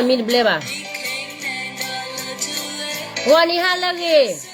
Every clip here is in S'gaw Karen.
မံတဘျဲဘၣ်. ဂီၤနံၤဟါလၢအဂ့ၤ.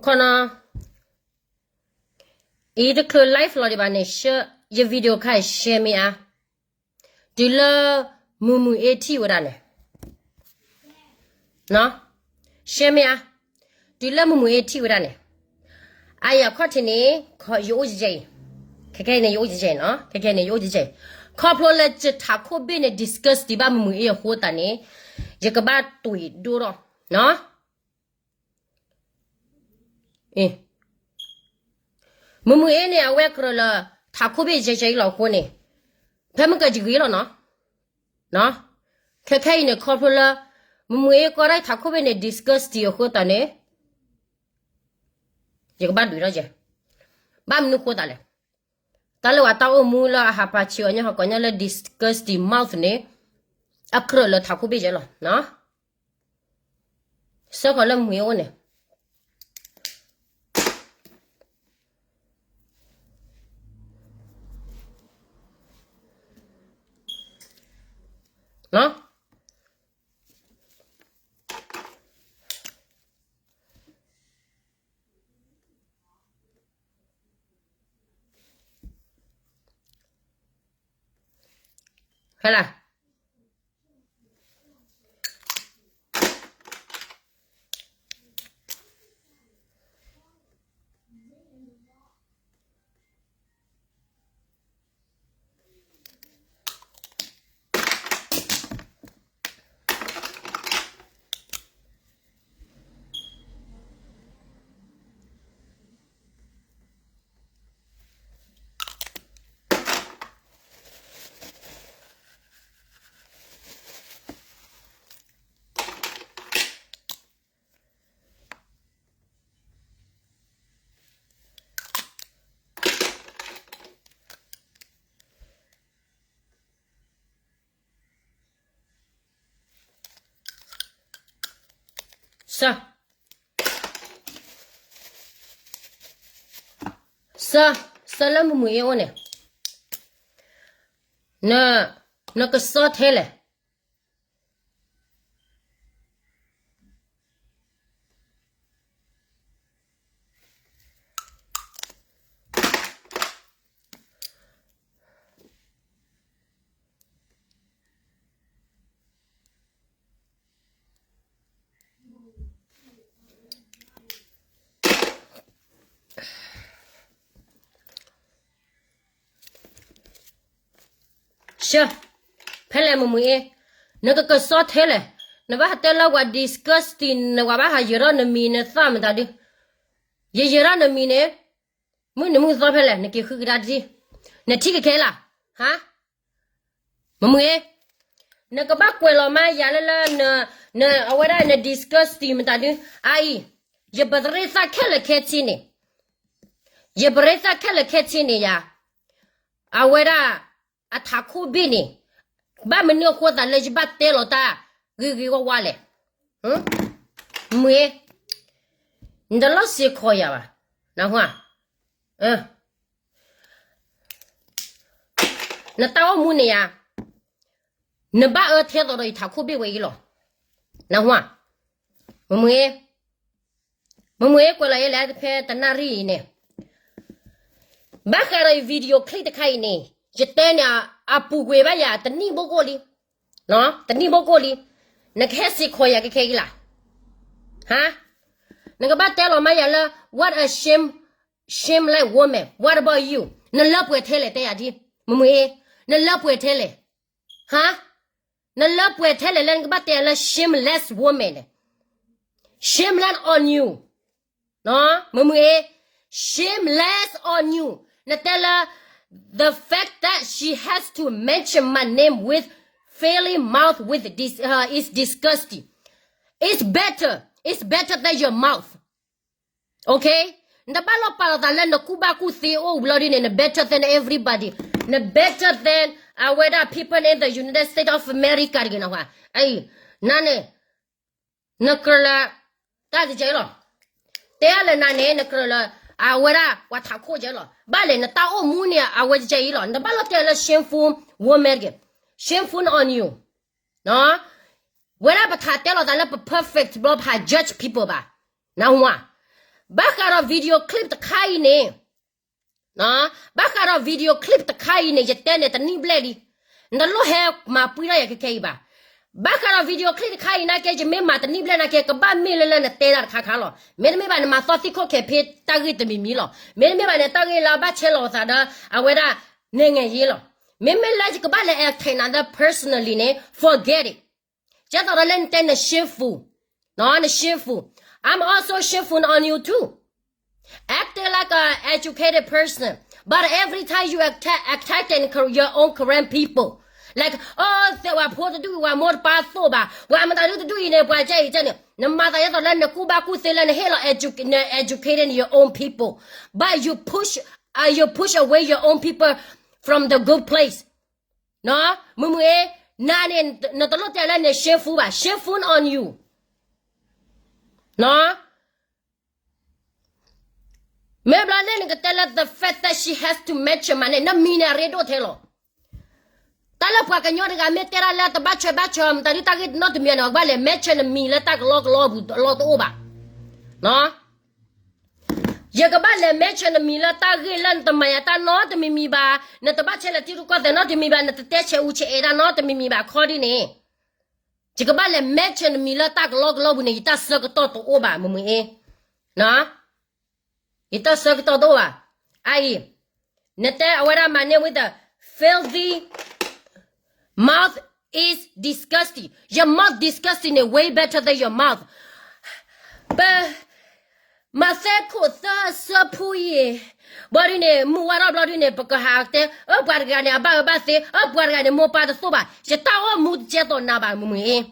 ခီနီၤ, အံၤတချုး live လီၤဒံးဘၣ်န့ၣ် ယ video ခါ share မ့ၢ်အါ, တုၤလၢမုၢ်မုၢ်အ့ထံၣ်ဝဲဒၣ်န့ၣ် share မ့ၢ်အါ, တုၤလၢမုၢ်မုၢ်အ့ထံၣ်ဝဲဒၣ်န့ၣ်, အါယၤခီၣ်ထံးန့ၣ် ယအိၣ်ယဲအံၤ, ခဲခဲအံၤန့ၣ် ယအိၣ်ယဲနီၤ, ခဲခဲအံၤန့ၣ် ယအိၣ်ယဲအံၤ, ခီဖျိလၢယထးခိၣ်ဘ့ၣ်န့ၣ် discuss ဒံးဘၣ်မုၢ်မုၢ်အ့အဃိသတးန့ၣ်, ယကဘၣ်တွံၢ်ဒိၣ်ထီၣ်နီၤ. မုၢ်မုၢ်အ့န့ၣ် အဝဲကြၢးလၢ ထးခိၣ်ဘ့ၣ်ယဲယဲအံၤလီၤအဃိန့ၣ်, ဖဲမုၢ်ကယဂ့ၤလီၤနီၤ, ခဲခဲအံၤန့ၣ် ခီဖျိလၢ မုၢ်မုၢ်အ့ကီၢ်ဒၣ်ထးခိၣ်ဘ့ၣ်န့ၣ် discuss ဒံးအဃိသတးန့ၣ်, ယကဘၣ်ဒုးထီၣ်ယဲ, ဘၣ်မနုၤဃိသတးလဲၣ်, တၢ်လၢပှၤတၢ်အိၣ်မူလၢအဟးပာ်ဆံးအီၤညါဟီၣ်ကီၢ်ညါလၢ disgusting mouth န့ၣ်, အကြၢးလၢထးခိၣ်ဘ့ၣ်ယဲလီၤ, စၢဃီၤလၢမုၢ်မုၢ်အ့အိၣ်န့ၣ် ဟဲလၢ စၢ, စၢ, စၢလၢမုၢ်မုၢ်အ့အိၣ်န့ၣ်, န, နကစီထဲလဲၣ်. စၢ, ဖဲလဲၣ်မုၢ်မုၢ်အ့, နကကစီထဲလဲၣ်, နဘၣ်ဟးတဲလၢပှၤ disgusting နဝၤဘၣ်ဟးယၢၤထီၣ်နမံၤနသၣ်မတၤဒု, ယယၢၤထီၣ်နမံၤန့ၣ်, မုၢ်နမုၢ်သီဖဲလဲၣ် နက့ၤဃုကဒါတထံၣ်, နထံၣ်ကခဲလၢ်, ဟါ, မုၢ်မုၢ်အ့, နကဘၣ်ကွဲးလီၤမါယၤလၢလၢ, အဝဲဒၣ်န disgusting မတၤဒု, အအံၤ, ယပရ့သၣ်ခဲလၢာ်ခဲဆ့န့ၣ်, ယပရ့သၣ်ခဲလၢာ်ခဲဆ့န့ၣ်ယၤ, အဝဲဒၣ် အထးခိၣ်ဘ့ၣ်န့ၣ်, ဘၣ်မနုၤအဃိသတးလၢယဘၣ်တဲလီၤတၢ်ဂ့ၤဂ့ၤဝါဝါလဲၣ်, မုၢ်အ့, နတလီၢ်စ့ၢ်ကီးယၤဘၣ်, နတၢ်အိၣ်မူန့ၣ်ယၤ, နဘၣ်အၢထဲသိးဒီးယထးခိၣ်ဘ့ၣ်ဝဲအံၤလီၤ. နၢ်ဟူဧါ, မုၢ်မုၢ်အ့, မုၢ်မုၢ်အ့ ကွဲးလီၤယဲလဲၣ် ဖဲတနၣ်ရံၣ်အံၤန့ၣ်, ဘၣ်ဃးဒီး video clip တခါအံၤန့ၣ်, ယတဲန့ၣ် အပူၤကွံာ်ဘၣ်ယၤ တနံၣ်ဘိကိၣ်လံ, တနံၣ်ဘိကိၣ်လံ, နကဟဲစ့ၢ်ကီးယၤခဲခဲအံၤလီၤ, ဟါ, နကဘၣ်တဲလီၤမးယၤလၢ what a shame, shameless woman, what about you? နလၢပှဲၤထဲလဲၣ် တဲယၤဒ်, မုၢ်မုၢ်အ့, နလၢပှဲၤထဲလဲၣ်, ဟါ, နလၢပှဲၤထဲလဲၣ်လၢနကဘၣ်တဲလၢ shameless woman န့ၣ, shameless on you, မုၢ်မုၢ်အ့, shameless on you, နတဲလၢ the fact that she has to mention my name with filthy mouth with this, uh, is disgusting, it's better, it's better than your mouth, okay? နတဘၣ်လီၤပာ်လီၤသးလၢနကူၣ်ဘၣ်ကူၣ်သ့အိၣ်ဝံၤလီၤဒ်န့ၣ် န better than everybody, န better than အဝဲဒၣ် people in the United States of America တဂ့ၤနဟါ, အံၤ, နန့ၣ်, နကြၢးလၢ တၢ်တကဲအံၤလီၤ, တဲလၢနန့ၣ် နကြၢးလၢ အဝဲဒၣ်ပှၤထးခိၣ်ကဲလီၤ, ဘၣ်လဲၣ် နတၢ်အိၣ်မူန့ၣ် အဝဲတကဲအံၤလီၤ, နတဘၣ်လီၤတဲလၢ shameful woman တဂ့ၤ, shameful on you, ဝဲဒၣ်ပထးတဲလီၤသးလၢပ perfect ဘျီ ပဟး judge people ဘၣ်, နၢ်ဟူဧါ, ဘၣ်ဃးဒီး video clip တခါအံၤန့ၣ်, ဘၣ်ဃးဒီး video clip တခါအံၤန့ၣ် ယတဲန့ၣ်တနံၣ်ဘျဲၣ်လံ, နတလိၣ်ဟဲမၤပှံထီၣ်ယၤခဲခဲအံၤဘၣ်, ဘၣ်ဃးဒီး video clip တခါအံၤနာ်က့ ယမ့ၢ်မၤတနံၣ်ဘျဲၣ်နာ်က့ ကဘၣ်မ့ၢ်လၢလၢနတဲတၢ်တခါခါလီၤ, မ့တမ့ၢ်ဘၣ် နမၤသီသံခိၣ်ခဲဖ့တၢ်ဂ့ၢ်တမံၤမံၤလီၤ, မ့တမ့ၢ်ဘၣ်န့ၣ် တၢ်ဂ့ၢ်လၢအဘၣ်ဆဲးလီၤသးဒီး အဝဲဒၣ် နဲၣ်ငဲၤယ့လီၤ, မ့မ့ၢ်လၢယကဘၣ်လဲၤ attack နၤဒီး personally န့ၣ် forget it, ကဲသိးဒီးလၢနတဲန shameful, န shameful, I'm also shameful on you too, acting like a educated person, but every time you attack, attack and cor-, your own Karen people, like, oh, သ့ၣ်ဝဲဖိတဒူၣ်အံၤ ဝဲမိၢ်တပၢ်သိၣ်ဘၣ်, ဝဲမတၤဒုတဒူၣ်အံၤန့ၣ် ပှၤကဲအံၤကဲန့ၣ် နမၤသးဒ်သိးလၢနကူၣ်ဘၣ်ကူၣ်သ့လၢနဟ့ၣ်လီၤ edu-, န educated your own people, but you push, uh, you push away your own people from the good place, မုၢ်မုၢ်အ့, နၤန့ၣ် နတလိၣ်တဲလၢန shameful ဘၣ်, shameful on you, မ့ၢ်ဘျီန့ၣ်နကတဲလၢ the fact that she has to mention my name, နမံၤန့ၣ်အရ့ဒိၣ်ထဲလီၤ, တၢ်လၢပှၤကညီတဂၤမ့ၢ်တဲဒၣ်လၢတဘၣ်ဆၢဘၣ်ဆၢ မတၤဒုတၢ်ဂ့ၢ်နီတမံၤန့ၣ် ကဘၣ်လဲၤ mention နမံၤလၢတၢ်ကလီကလီပူၤလီၤတအိၣ်ဘၣ်, ယကဘၣ်လဲၤ mention နမံၤလၢတၢ်ဂ့ၢ်လၢနတမၤယၤတၢ်နီတမံၤမံၤဘၣ်, နတဘၣ်ဆဲးလဲၤတံၤရူၢ်ကီၢ်သဲးနီတမံၤဘၣ်, နတတဲဆဲးအူဆဲးအဲးတၢ်နီတမံၤမံၤဘၣ်, ခီဒ်န့ၣ်, ယကဘၣ်လဲၤ mention နမံၤလၢတၢ်ကလီကလီပူၤန့ၣ် ယတၢ်ဆၢကတီၢ်တအိၣ်ဘၣ် မုၢ်မုၢ်အ့, ယတၢ်ဆၢကတီၢ်တအိၣ်ဘၣ်, အအံၤ, နတဲအဝဲဒၣ် my name with the filthy mouth is disgusting, your mouth disgusting န့ၣ် way better than your mouth, ပ မးသဲခိၣ်သၢဆၢဖူအံၤ, ဘျီဒ်န့ၣ် မုၢ်ဝါထီၣ်ဘျီဒ်န့ၣ် ပကဟးတဲ အၢ ပှၤတဂၤန့ၣ် အဘၣ်အၢဘၣ်သီ, အၢ ပှၤတဂၤန့ၣ် မိၢ်ပၢ်တသိၣ်ဘၣ်, ယတၢ်အိၣ်မူတကဲသိးနၤဘၣ် မုၢ်မုၢ်အ့,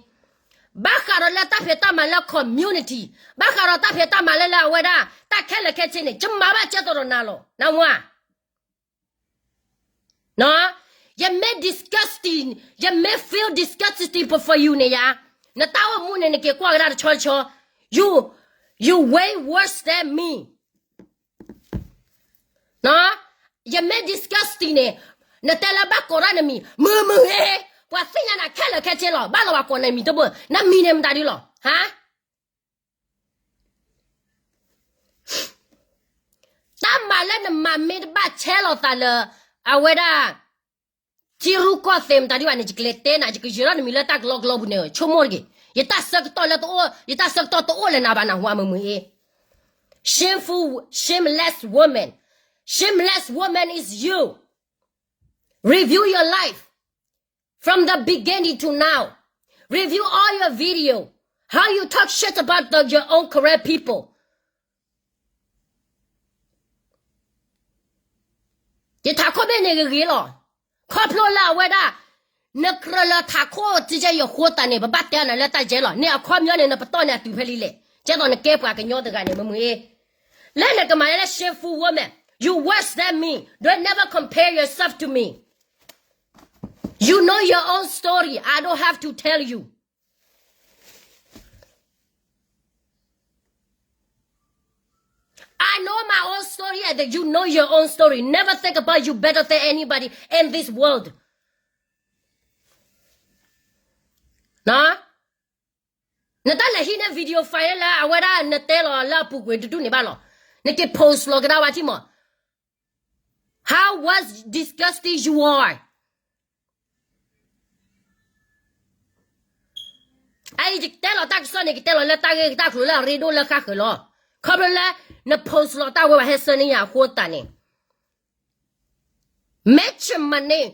ဘၣ်ဃးဒီးလၢတၢ်ဖံးတၢ်မၤလၢ community, ဘၣ်ဃးဒီးတၢ်ဖံးတၢ်မၤလၢလၢအဝဲဒၣ် တၢ်ခဲလၢာ်ခဲဆ့န့ၣ် ယမၤဘၣ်ကဲသိးဒီးနၤလီၤ နၢ်ဟူဧါ. ယမ့ၢ် disgusting, ယမ့ၢ် feel disgusting for you န့ၣ်ယါ, နတၢ်အိၣ်မူန့ၣ် နက့ၤကွၢ်ကဒါတဆီတဆီ, you, you way worse than me. ယမ့ၢ် disgusting န့ၣ်, နတဲလၢဘၣ်ကိးဒၣ်နမံၤ, မုၢ်မုၢ်ဧ့, ပှၤသ့ၣ်ညါနၤခဲလၢာ်ခဲဆ့လီၤ, ဘၣ်လီၤဘၣ်ကိးနမံၤတဘိ, နမံၤန့ၣ်မတၤဒ်လီၤ, ဟါ တၢ်မၤလၢနမၤမ့ၢ်တဘၣ်ဆဲးလီၤသးလၢ အဝဲဒၣ် ထံရူၢ်ကီၢ်သဲးမတၤဒ်ဘၣ်န့ၣ် ယကလဲၤတဲနၤ, ယကယၢၤထီၣ်နမံၤလၢတၢ်ကလီကလီပူၤန့ၣ် ဆိကမိၣ်တက့ၢ်. ယတၢ်ဆၢကတီၢ်လၢတအိၣ်, ယတၢ်ဆၢကတီၢ်တအိၣ်လၢနၤဘၣ် နၢ်ဟူဧါ မုၢ်မုၢ်အ့. Shameful, shameless woman. Shameless woman is you. Review your life. From the beginning to now, review all your video, how you talk shit about the, your own Karen people. ယထးခိၣ်ဘ့ၣ်န့ၣ်ဂ့ၤဂ့ၤလီၤ. ခီဖျိလၢအဝဲဒၣ် နကြၢးလၢထးခိၣ်တယဲယဃိသးန့ၣ် ပဘၣ်တဲနၤလၢတၢ်ယဲလီၤ. န့ၣ်အခီပညီန့ၣ် နပတီၢ်န့ၣ်အတုၤဖဲလံလဲၣ်. ကဲသိးနကဲပှၤကညီတဂၤန့ၣ် မ့ၢ်မ့ၢ် လၢနကမၤလၢ shameful woman, you worse than me. Don't never compare yourself to me. You know your own story. I don't have to tell you. I know my own story and you know your own story. Never think about you better than anybody in this world. နော်. video file လၢအဝဲဒၣ်နတဲလီၤလၢအပူၤကွံာ်တဒူၣ်န့ၣ်ဘၣ်လီၤ. နက့ၤ post လီၤကဒါဝဲထံၣ်မး how was disgusting you are. အအံၤယကတဲလီၤတၢ်ကစီၣ်န့ၣ် ကတဲလီၤလၢတၢ်ဂ့ၢ်တၢ်ကျိၤလၢအရ့ဒိၣ်လၢဃၣ်ဃၢၤလီၤ. ခီဖျိလၢ န post လီၤတၢ်ဝဲဘၣ်ဟဲဆၢန့ၢ်ယၤအဃိသတးန့ၣ် mention my name,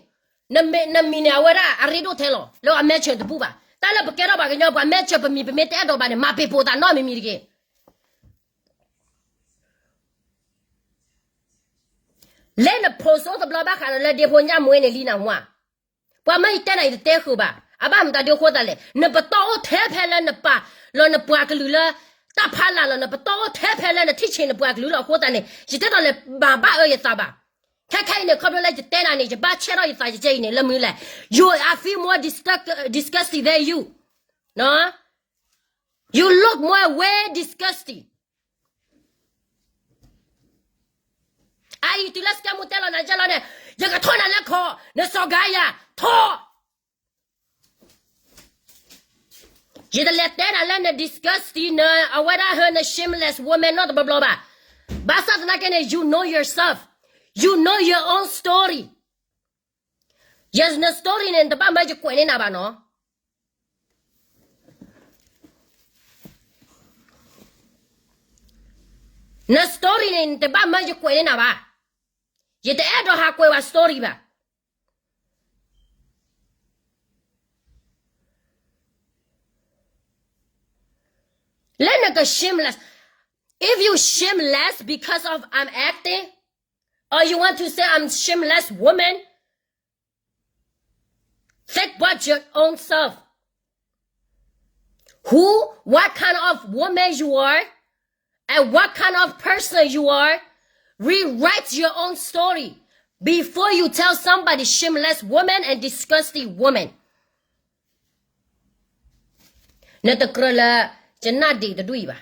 နမံၤန့ၣ် အဝဲဒၣ်အရ့ဒိၣ်ထဲလီၤ လၢအ mention တဘူၣ်ဘၣ်. တၢ်လၢပကဲထီၣ်ပှၤကညီ ပှၤ mention ပမံၤ ပမ့ၢ်တအဲၣ်ဒိးဘၣ်န့ၣ် မၤပ့ၤပိာ်သးနီတမံၤမံၤတဂ့ၤ. လၢန post အိၣ်တဘျီဘၣ်ဃးဒီးလၢဒ့ဖိညၣ်မွ့န့ၣ်လံနဝါ, ပှၤမၢယတဲနၤ ယတတဲဃုာ်ဘၣ်. အဘၣ်မတၤဒုးအဃိသတးလဲၣ်, နပတီၢ်အိၣ်ထဲဖဲလၢနပာ်လီၤနပှၤကလုာ်လၢတၢ်ဖးလၢ်လီၤ, နပတီၢ်အိၣ်ထဲဖဲလၢနထံၣ်ဆံးနပှၤကလုာ်လီၤအဃိသတးန့ၣ် ယတဲထီၣ်လဲၤမၤဘၣ်အၢယသးဘၣ်. ခဲခဲအံၤန့ၣ် ခီဖျိလၢယတဲနၤန့ၣ် ယဘၣ်ဆဲးထီၣ်ယသးယကဲအံၤန့ၣ် လၢမနုၤလဲၣ်, you, I feel more disgust-, disgusting than you. You look more way disgusting. အအံၤတုၤလၢ scam မူတဲလီၤနၤယဲလီၤန့ၣ်, ယကထီၣ်နၤလၢခီၣ်, နစီၤကၤယၤ, ထီၣ်. ယတလဲၤတဲနၤလၢန disgusting န အဝဲဒၣ်ဟၢန shameless woman နီတဘျီဘျီဘၣ်. ဘၣ်ဆၣ်သနာ်က့န့ၣ် you know yourself, you know your own story. Yes, န story န့ၣ် နတဘၣ်မၢယကွဲးန့ၢ်နၤဘၣ်နီၤ. န story န့ၣ် နတဘၣ်မၢယကွဲးန့ၢ်နၤဘၣ်. ယတအဲၣ်ဒိးဟးကွဲးဝဲ story ဘၣ်. လၢနက shameless, if you shameless because of I'm acting, or you want to say I'm shameless woman, think about your own self. Who, what kind of woman you are, and what kind of person you are, rewrite your own story before you tell somebody shameless woman and disgusting woman. နတကြၢးလၢ ယနၢ်ဒံးတဒူၣ်အံ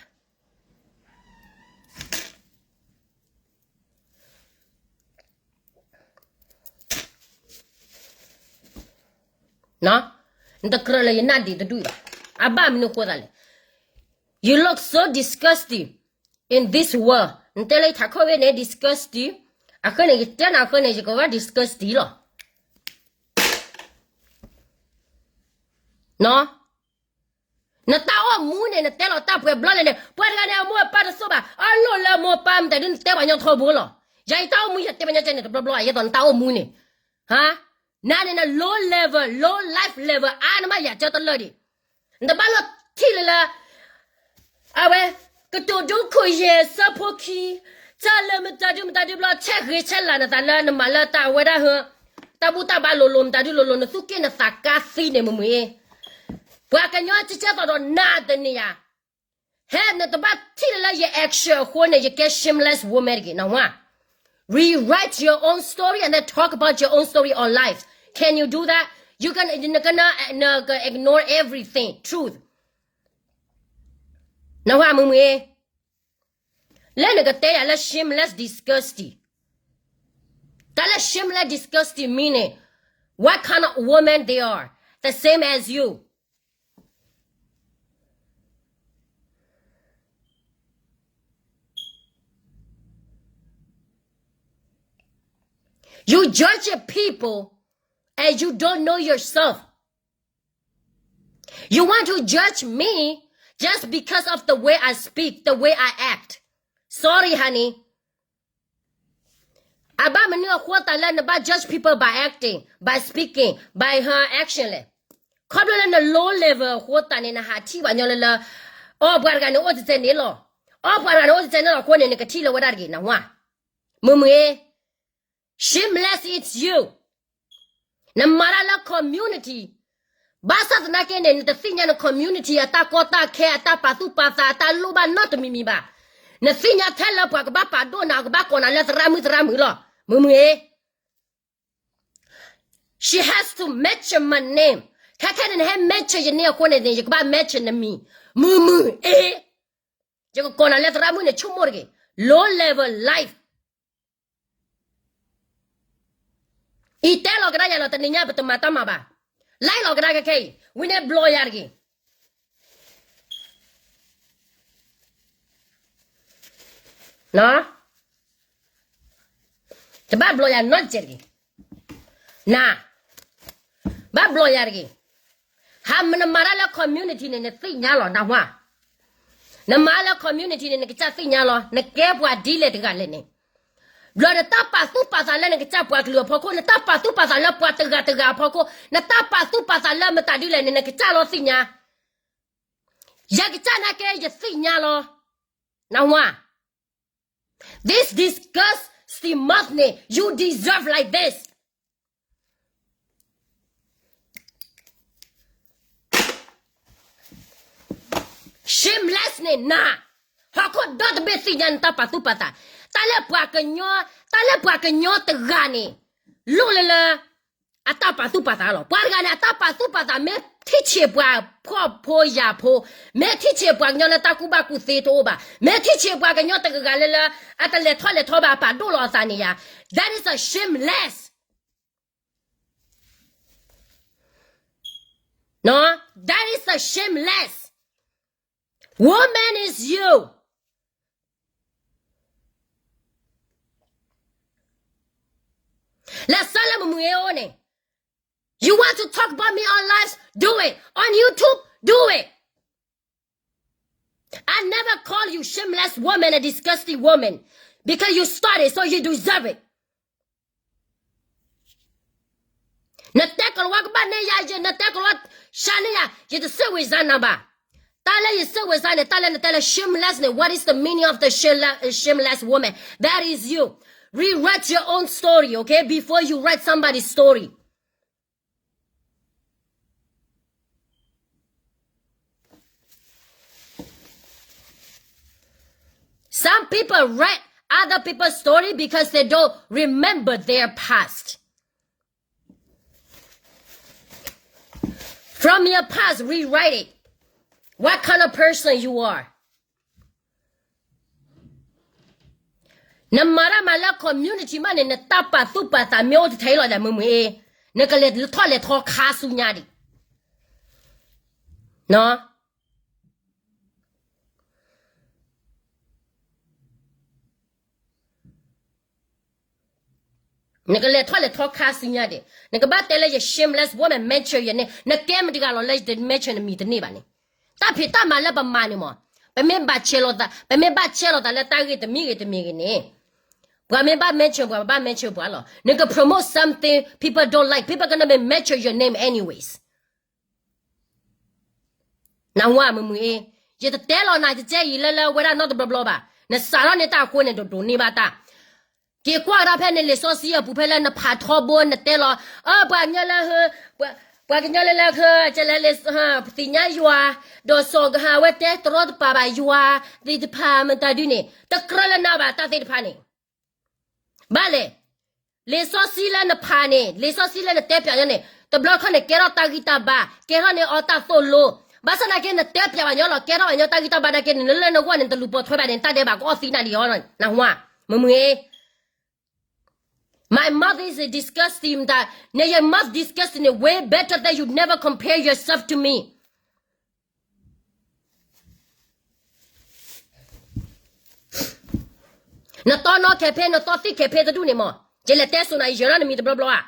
ၤဘၣ်. နတကြၢးလၢယနၢ်ဒံးတဒူၣ်အံၤဘၣ်. အဘၣ်မနုၤအဃိသတးလဲၣ်, you look so disgusting in this world. နတဲလၢယထးခိၣ်ဝဲန့ၣ် disgusting, အဃိန့ၣ် ယတဲနၤအဃိန့ၣ် ယကဘၣ် disgusting လီၤ. နတၢ်အိၣ်မူန့ၣ် နတဲလီၤတၢ်ပှဲၤဘျီလဲၣ်န့ၣ် ပှၤတဂၤန့ၣ် အမိၢ်အပၢ်တသိၣ်ဘၣ်, အလိၣ်လၢအမိၢ်အပၢ် မတၤဒုးနတဲပှၤညီထီဘိလီၤ. ယၤယတၢ်အိၣ်မူ ယတဲပှၤညီကဲန့ၣ် တဘျီဘျီ ယဲသိးနတၢ်အိၣ်မူန့ၣ်, ဟါ, နၤန့ၣ်န low level, low life level အါနမးယၤကၢတလၢာ်ဒံး. နတဘၣ်လိၣ်ထံၣ်လၢလၢ အဝဲ ကတိၤဒိခိၣ်ယဲၢ်ဆၢဖိခံ, တၢ်လၢမတၤဒုးမတၤဒုးဘျီ ဆဲးဂ့ၤဆဲးလၤနသးလၢနမၤလၢတၢ်အဝဲဒၣ်ဟၢ တၢ်ဘူၣ်တၢ်ဘါလိၤလိၤ မတၤဒုးလိၤလိၤ နသူၣ်က့ၣ်နသးကါသံန့ၣ် မုၢ်မုၢ်အ့, ပှၤကညီကကဲသိးဒီးနၤတန့ၢ်ယၤ. ဟဲနတဘၣ်ထံၣ်လၢလၢယ action အဃိန့ၣ် ယကဲ shameless woman တဂ့ၤ နဝါ. Rewrite your own story and then talk about your own story on live. Can you do that? You can, နကန နက ignore everything, truth. နဝါ မုၢ်မုၢ်အ့, လၢနကတဲယၤလၢ shameless disgusting, တၢ်လၢ shameless disgusting meaning, what kind of woman they are, the same as you. You judge people and you don't know yourself. You want to judge me just because of the way I speak, the way I act. Sorry, honey. အဘၣ်မနုၤအဃိသတးလၢနဘၣ် judge people by acting, by speaking, by her action လဲၣ်. ခီဖျိလၢန low level အဃိသတးန့ၣ် နဟးထံၣ်ပှၤညီလၢလၢ အီ ပှၤတဂၤန့ၣ်အိၣ်တစဲးန့ၣ်လီၤ. အီ ပှၤတဂၤန့ၣ်အိၣ်တစဲးန့ၣ်လီၤအဃိန့ၣ် နကထံၣ်လၢဝဲဒၣ်တဂ့ၤ နဝါ. မုၢ်မုၢ်အ့, shameless is you. နမၤတၢ်လၢ community, ဘၣ်ဆၣ်သနာ်က့န့ၣ် နတသ့ၣ်ညါန community အတၢ်ကီတၢ်ခဲ အတၢ်ပာ်သူၣ်ပာ်သး အတၢ်လိၣ်ဘၣ်နီတမံၤမံၤဘၣ်. နသ့ၣ်ညါထဲလၢပှၤကဘၣ်ပာ်ဒိၣ်နၤ ကဘၣ်ကိးနၤလၢသရၣ်မုၣ်သရၣ်မုၣ်လီၤ. မုၢ်မုၢ်အ့, she has to mention my name. ခဲခဲန့ၣ် နဟဲ mention ယန့ၣ်အဃိန့ၣ် ယကဘၣ် mention နမံၤ, မုၢ်မုၢ်အ့. ယကကိးနၤလၢသရၣ်မုၣ်န့ၣ် ဆိကမိၣ်တဂ့ၤ, low level life. အံၤတဲလီၤကဒါယၤလီၤ, တနံၤညါပတမၤတၢ်မၤဘၣ်. လဲလီၤကဒါခဲခဲအံၤ, ဝံၤန့ၣ်ဘျီယၤတဂ့ၤ. တဘၣ်ဘျီယၤနီတစဲးတဂ့ၤ. နၤ, ဘၣ်ဘျီယၤတဂ့ၤ. ဟးနမၤတၢ်လၢ community န့ၣ် နသ့ၣ်ညါလီၤ နၢ်ဟူဧါ. နမၤလၢ community န့ၣ် နကစၢ်သ့ၣ်ညါလီၤ နကဲပှၤဒ်လဲၣ်တဂၤလဲၣ်န့ၣ်. ဘျီနတၢ်ပာ်သူၣ်ပာ်သးလၢနကစၢ်ပှၤကလုာ်အဖီခိၣ်, နတၢ်ပာ်သူၣ်ပာ်သးလၢပှၤတဂၤတဂၤအဖီခိၣ်, နတၢ်ပာ်သူၣ်ပာ်သးလၢမတၤဒ်လဲၣ်န့ၣ် နကစၢ်လီၤသ့ၣ်ညါ. ယကစၢ်နာ်က့ ယသ့ၣ်ညါလီၤ. နၢ်ဟူဧါ. This disgusting mouth န့ၣ် you deserve like this. Shameless န့ၣ်နၤ, ဟီၣ်ခိၣ်ဒီတဘ့ၣ်သ့ၣ်ညါနတၢ်ပာ်သူၣ်ပာ်သး, တၢ်လၢပှၤကညီ, တၢ်လၢပှၤကညီတဂၤန့ၣ်, လိၣ်လၢလၢ အတၢ်ပာ်သူၣ်ပာ်သးလီၤ. ပှၤတဂၤန့ၣ် အတၢ်ပာ်သူၣ်ပာ်သး မ့ၢ်ထံၣ်ဆံးပှၤဖှီၣ်ဖိယာ်ဖိ, မ့ၢ်ထံၣ်ဆံးပှၤကညီလၢတၢ်ကူၣ်ဘၣ်ကူၣ်သ့တအိၣ်ဘၣ်, မ့ၢ်ထံၣ်ဆံးပှၤကညီတဂၤဂၤလၢလၢ အတလဲၤထီၣ်လဲၤထီဘၣ် ပာ်ဒိၣ်လီၤအသးန့ၣ်ယၤ, that is a shameless. That is a shameless. Woman is you. လၢစၢလၢမုၢ်မုၢ်အ့အိၣ်န့ၣ်, you want to talk about me on live, do it. On YouTube, do it. I never call you shameless woman, a disgusting woman, because you started, so you deserve it. နတဲကလၤဝါကဘၣ်န့ၢ်ယၤ, နတဲကလၤဝါဆါန့ၢ်ယၤ, ယတစံးဝဲစါနၤဘၣ်. တၢ်လၢယစံးဝဲစါန့ၣ် တၢ်လၢနတဲလၢ shameless န့ၣ်, what is the meaning of the shameless, shameless woman? That is you. Rewrite your own story, okay, before you write somebody's story. Some people write other people's story because they don't remember their past. From your past, rewrite it. What kind of person you are. နမၤတၢ်မၤလၢ community မးန့ၣ် နတၢ်ပာ်သူၣ်ပာ်သးမ့ၢ်အိၣ်တထဲအံၤလီၤဒီး မုၢ်မုၢ်အ့, နကလဲၤထီၣ်လဲၤထီခါဆူညါဒံး. နကလဲၤထီၣ်လဲၤထီခါဆူညါဒံး, နကဘၣ်တဲလၢယ shameless woman mention your name, နကဲမတၤတဂၤလီၤလၢယတ mention နမံၤတန့ၢ်ဘၣ်န့ၣ်. တၢ်ဖံးတၢ်မၤလၢပမၤန့ၣ်မး, ပမ့ၢ်ဘၣ်ဆဲးလီၤသး, ပမ့ၢ်ဘၣ်ဆဲးလီၤသးလၢတၢ်ဂ့ၢ်တမံၤဂ့ၤတမံၤဂ့ၤန့ၣ်, ပှၤမ့ၢ်ဘၣ် mention ပှၤ, ပဘၣ် mention ပှၤလီၤ. နက promote something people don't like, people gonna be mention your name anyways. နၢ်ဟူဧါ မုၢ်မုၢ်အ့, ယတတဲလီၤနၤတကဲအံၤလၢလၢဝဲဒၣ်နီတဘျီဘျီဘၣ်. နစးထီၣ်န့ၢ်တၢ်အဃိန့ၣ် ဒိးဒိးန့ၢ်ဘၣ်တၢ်. က့ၤကွၢ်ကဒီးဖဲန့ၣ် လံာ်စီဆှံအပူၤဖဲလၢနဖးထီဘိ နတဲလီၤ, အၢ ပှၤကညီလၢ, ပှၤကညီလၢလၢ, ကလဲၤလၢ, သ့ၣ်ညါယွၤ, ဒီးစီၤကဟၣ်ဝဲတဲတရီတပါဘၣ်ယွၤသ့ၣ်တဖၣ် မတၤဒုန့ၣ် တကြၢးလၢနၤဘၣ်တၢ်သ့ၣ်တဖၣ်န့ၣ်. ဘၣ်လဲၣ်, လံာ်စီဆှံလၢနဖးန့ၣ်, လံာ်စီဆှံလၢနတဲပၠးညီန့ၣ် တဘျီခီန့ၣ် ကဲထီၣ်တၢ်ဂံၢ်တၢ်ဘါ, ကဲထီၣ်န့ၢ်အီၤတၢ်သိၣ်လိ, ဘၣ်ဆၣ်သနာ်က့ နတဲပၠးဘၣ်ညီလီၤ, ကဲထီၣ်ဘၣ်ညီတၢ်ဂံၢ်တၢ်ဘါနာ်က့န့ၣ် နလၢနဂီၢ်န့ၣ် နတလူၤပိာ်ထွဲဘၣ်န့ၣ် တၢ်ဒဲးဘး ကအီၣ်သံနၤလံအီၤ, နၢ်ဟူဧါ, မုၢ်မုၢ်အ့. My mouth is disgusting, န your mouth disgusting န့ၣ် way better than you never compare yourself to me. နသီနီၣ်ခဲဖဲ နသီသံၣ်ခဲဖဲတဒူၣ်န့ၣ်မး, ယလဲၤတဲစိၤနၤ ယယၢၤထီၣ်နမံၤတဘျီဘျီဧါ.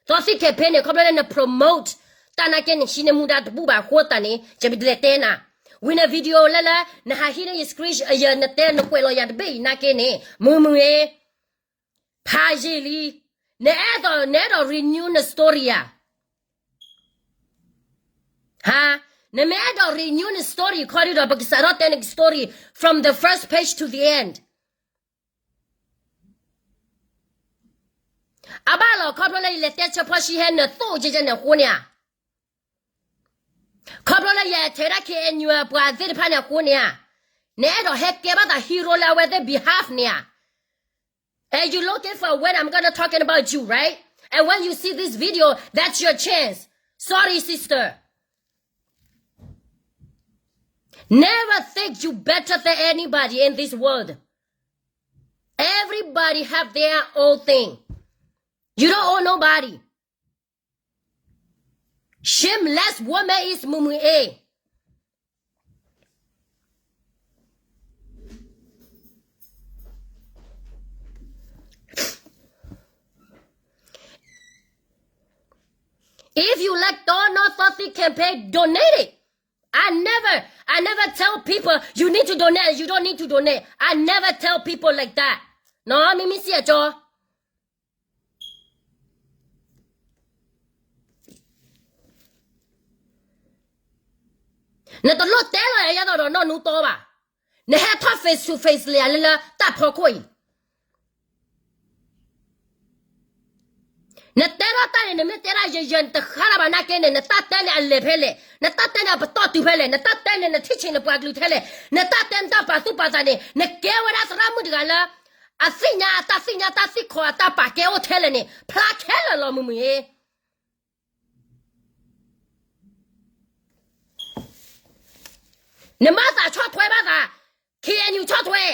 သီသံၣ်ခဲဖဲန့ၣ် ခီဖျိလၢန promote တၢ်နာ်က့ နဟံးန့ၢ်မူဒါတဘူၣ်ဘၣ်အဃိသတးန့ၣ် ယလဲၤတဲနၤ, ဝံၤန video လၢလၢ နဟးဟံးန့ၢ်ယ screen ယ နတဲ နကွဲးလီၤယၤတဘ့ၣ်အံၤနာ်က့န့ၣ် မုၢ်မုၢ်အ့ ဖးယံာ်လံ, နအဲၣ်ဒိး, နအဲၣ်ဒိး renew န story ဧါ. ဟါ, နမ့ၢ်အဲၣ်ဒိး renew န story ခီဒုဒီး ပကစးထီၣ်တဲနက story from the first page to the end. အဘၣ်လီၤ ခီဖျိလၢယလဲၤတဲဆၢဖီၣ်ဆံဟဲနသိၣ်ကဲကဲန့ၣ်အဃိန့ၣ်ဧါ. ခီဖျိလၢယထဲဒၣ် K N U ပှၤသ့ၣ်တဖၣ်န့ၣ်အဃိန့ၣ်ဧါ. နအဲၣ်ဒိးဟဲကဲဘၣ်သး hero လၢအဝဲသ့ၣ် behalf န့ၣ်ဧါ. And you looking for when I'm gonna talking about you, right? And when you see this video, that's your chance. Sorry, sister. Never think you better than anybody in this world. Everybody have their own thing. You don't owe nobody. Shameless woman is မုၢ်မုၢ်အ့. If you like Thought No Thought Thief campaign, donate it. I never, I never tell people you need to donate and you don't need to donate. I never tell people like that. နီၢ် မ့မ့ၢ်စံၣ်အကၠီ နတလိၣ်တဲလီၤယၤဒီးနီၢ်နူတီဘၣ်. နဟဲထီၣ် face to face လၢယၤလၢလၢတၢ်ဖီခိၣ်အံၤ နတဲထီၣ်တၢ်န့ၣ် နမ့ၢ်တဲဒၣ်ယဲယဲ နတဃါလၢၤဘၣ်နာ်က့န့ၣ် နတၢ်တဲန့ၣ်အလဲၤဖဲလဲၣ်, နတၢ်တဲန့ၣ်အပတီၢ်တုၤဖဲလဲၣ်, နတၢ်တဲန့ၣ် နထံၣ်ဆံးနပှၤကလုာ်ထဲလဲၣ်, နတၢ်တဲနတၢ်ပာ်သူၣ်ပာ်သးန့ၣ် နကဲဝဲဒၣ်သရၣ်မုၣ်တဂၤလၢ အသ့ၣ်ညါအတၢ်သ့ၣ်ညါတၢ်သ့ၣ်ခီအတၢ်ပာ်ကဲအိၣ်ထဲလဲၣ်န့ၣ် ဖျါခဲလၢာ်လီၤ မုၢ်မုၢ်အ့ နဘၣ်သးဆီၣ်ထွဲဘၣ်သး K N U ဆီၣ်ထွဲ,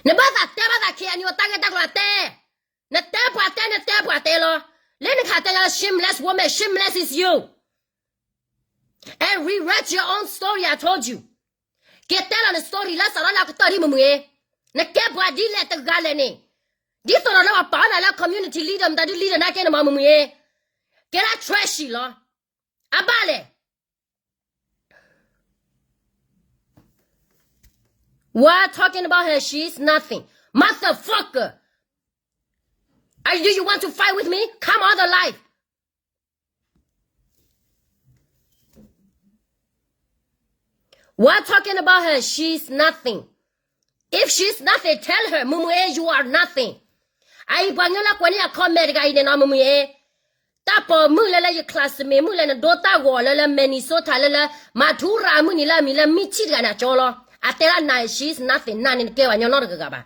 နဘၣ်သးတဲဘၣ်သး K N U အတၢ်ဂ့ၢ်တၢ်ကျိၤအတဲ, နတဲပှၤတဲ နတဲပှၤတဲလီၤ. လၢနခးတဲလၢ shameless woman, shameless is you. And rewrite your own story, I told you. က့ၤတဲလီၤန story လၢစးထီၣ်လၢအကတၢၢ်ဒ် မုၢ်မုၢ်အ့, နကဲပှၤဒ်လဲၣ်တဂၤလဲၣ်န့ၣ်, ဒ်သိးဒီးလၢပှၤပာ်နၤလၢ community leader မတၤဒု leader နာ်က့န့ၣ်မ့ၢ် မုၢ်မုၢ်အ့, ကဲဒၣ် trash လီၤ. အဘၣ်လဲၣ် We're talking about her. She's nothing. Motherfucker. Are you, you want to fight with me? Come on the live. We're talking about her. She's nothing. If she's nothing, tell her, မုၢ်မုၢ်အ့ you are nothing. အအံၤပှၤကညီလၢကွဲးန့ၢ်အ comment တဂၤအံၤန့ၣ်နီၤ မုၢ်မုၢ်အ့ တၢ်ပိာ်မုၣ်လၢလၢယ classmate မုၣ်လၢနဒိတၢ်ဂီၤလၢလၢ Minnesota လၢလၢ မၤထူရၤမုၣ်န့ၣ်လၢအမံၤလၢမံထံၣ်တဂၤန့ၣ်အကၠီလီၤ. အတဲဒၣ်နၤ she's nothing နၤန့ၣ်နကဲပှၤကညီနီတဂၤဂၤဘၣ်.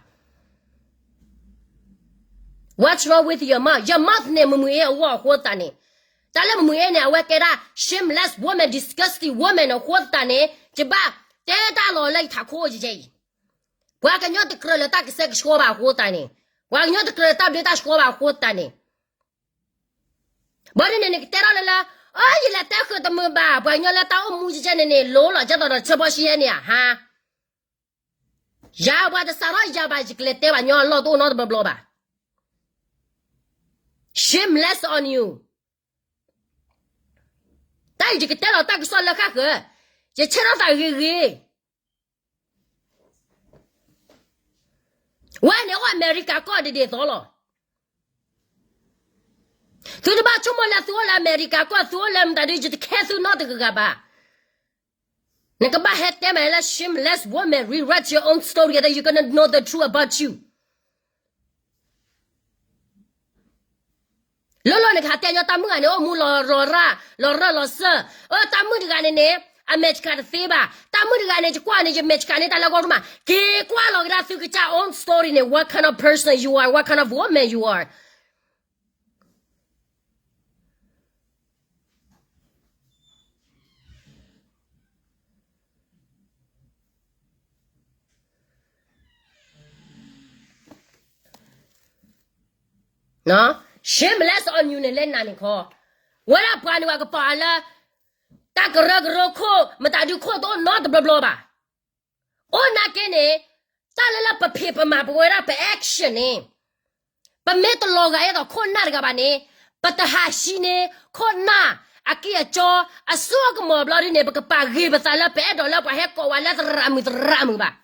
What's wrong with your mouth? Your mouth န့ၣ် မုၢ်မုၢ်အ့အဂီၢ်အဃိသတးန့ၣ်, တၢ်လၢမုၢ်မုၢ်အ့န့ၣ် အဝဲကဲဒၣ် shameless woman, disgusting woman အဃိသတးန့ၣ် ယဘၣ်တဲတၢ်လီၤလၢယထးခိၣ်ယဲအံၤ, ပှၤကညီတကြၢးလၢတၢ်ကစဲကဆှီဘၣ်အဃိသတးန့ၣ်, ပှၤကညီတကြၢးလၢတၢ်ဘျ့တၢ်ဆှီဘၣ်အဃိသတးန့ၣ် ဘၣ်ဒ်န့ၣ်န့ၣ် ကတဲထီၣ်လၢလၢ, အၢ ယလဲၤတဲဃုာ်တမုာ်ဘၣ်, ပှၤကညီလၢတၢ်အိၣ်မူယဲန့ၣ်န့ၣ် လိၤလီၤကဲသိးဒီးဆၢဘီဆံယဲန့ၣ်ဧါ, ဟါ, ယၤပှၤတစးထီၣ်ယၤဘၣ် ယကလဲၤတဲဘၣ်ညီအလီၢ်တအိၣ်နီတဘျီဘျီဘၣ်. Shameless on you. တၢ်အံၤယကတဲလီၤတၢ်ကစီၣ်လၢဃၣ်ဃၢၤ, ယဆဲးထီၣ်သးဂ့ၤဂ့ၤ ဝဲန့ၣ်အိၣ်အမဲရကၤကီၢ်ဒ်ဒ်သိးလီၤ. သုတဘၣ်ဆိကမိၣ်လၢသုအိၣ်လၢအမဲရကၤကီၢ် သုအိၣ်လၢမတၤဒု ယတခဲသုနီတဂၤဂၤဘၣ်. နကဘၣ်ဟဲတဲမးလၢ shameless woman, rewrite your own story that you're gonna know the truth about you. လီၤလီၤနကဟးတဲညီတၢ်မုၣ်ဂၤန့ၣ် အိၣ်မူလီၤရၤ, လီၤရၤလီၤစၢၤ, အၢ တၢ်မုၣ်တဂၤန့ၣ်န့ၣ် အမဲာ်ဆှးတသ့ဘၣ်, တၢ်မုၣ်တဂၤန့ၣ် ယကွၢ်န့ၣ် ယမဲာ်ဆှးန့ၢ်တၢ်လၢဂီၢ်တမး, က့ၤကွၢ်လီၤကဒါသုကစၢ် own story န့ၣ် what kind of person you are, what kind of woman you are. Shameless on you န့ၣ်လၢနၤန့ၣ်ခီ, ဝဲဒၣ်ပှၤန့ၣ် ပှၤကပာ်အီၤလၢ တၢ်ကရၢကရိခိၣ် မတၤဒုခိၣ်တအိၣ်နီတဘျီဘျီဘၣ်. အိၣ်နာ်က့န့ၣ် တၢ်လၢလၢပဖံးပမၤပဝဲဒၣ်ပ action န့ၣ် ပမ့ၢ်တလီၤဂာ်အဲၣ်ဒိးခိၣ်နၢ်တဂၤဘၣ်န့ၣ် ပတဟးဟံးန့ၢ်ခိၣ်နၢ်အကံၢ်အစီ အစိအကမီၤဘျီဒ်န့ၣ် ပကပာ်ဂ့ၤပသးလၢပအဲၣ်ဒိးလၢပှၤဟဲကိးဝဲလၢသရၣ်မုၣ်သရၣ်မုၣ်ဘၣ်.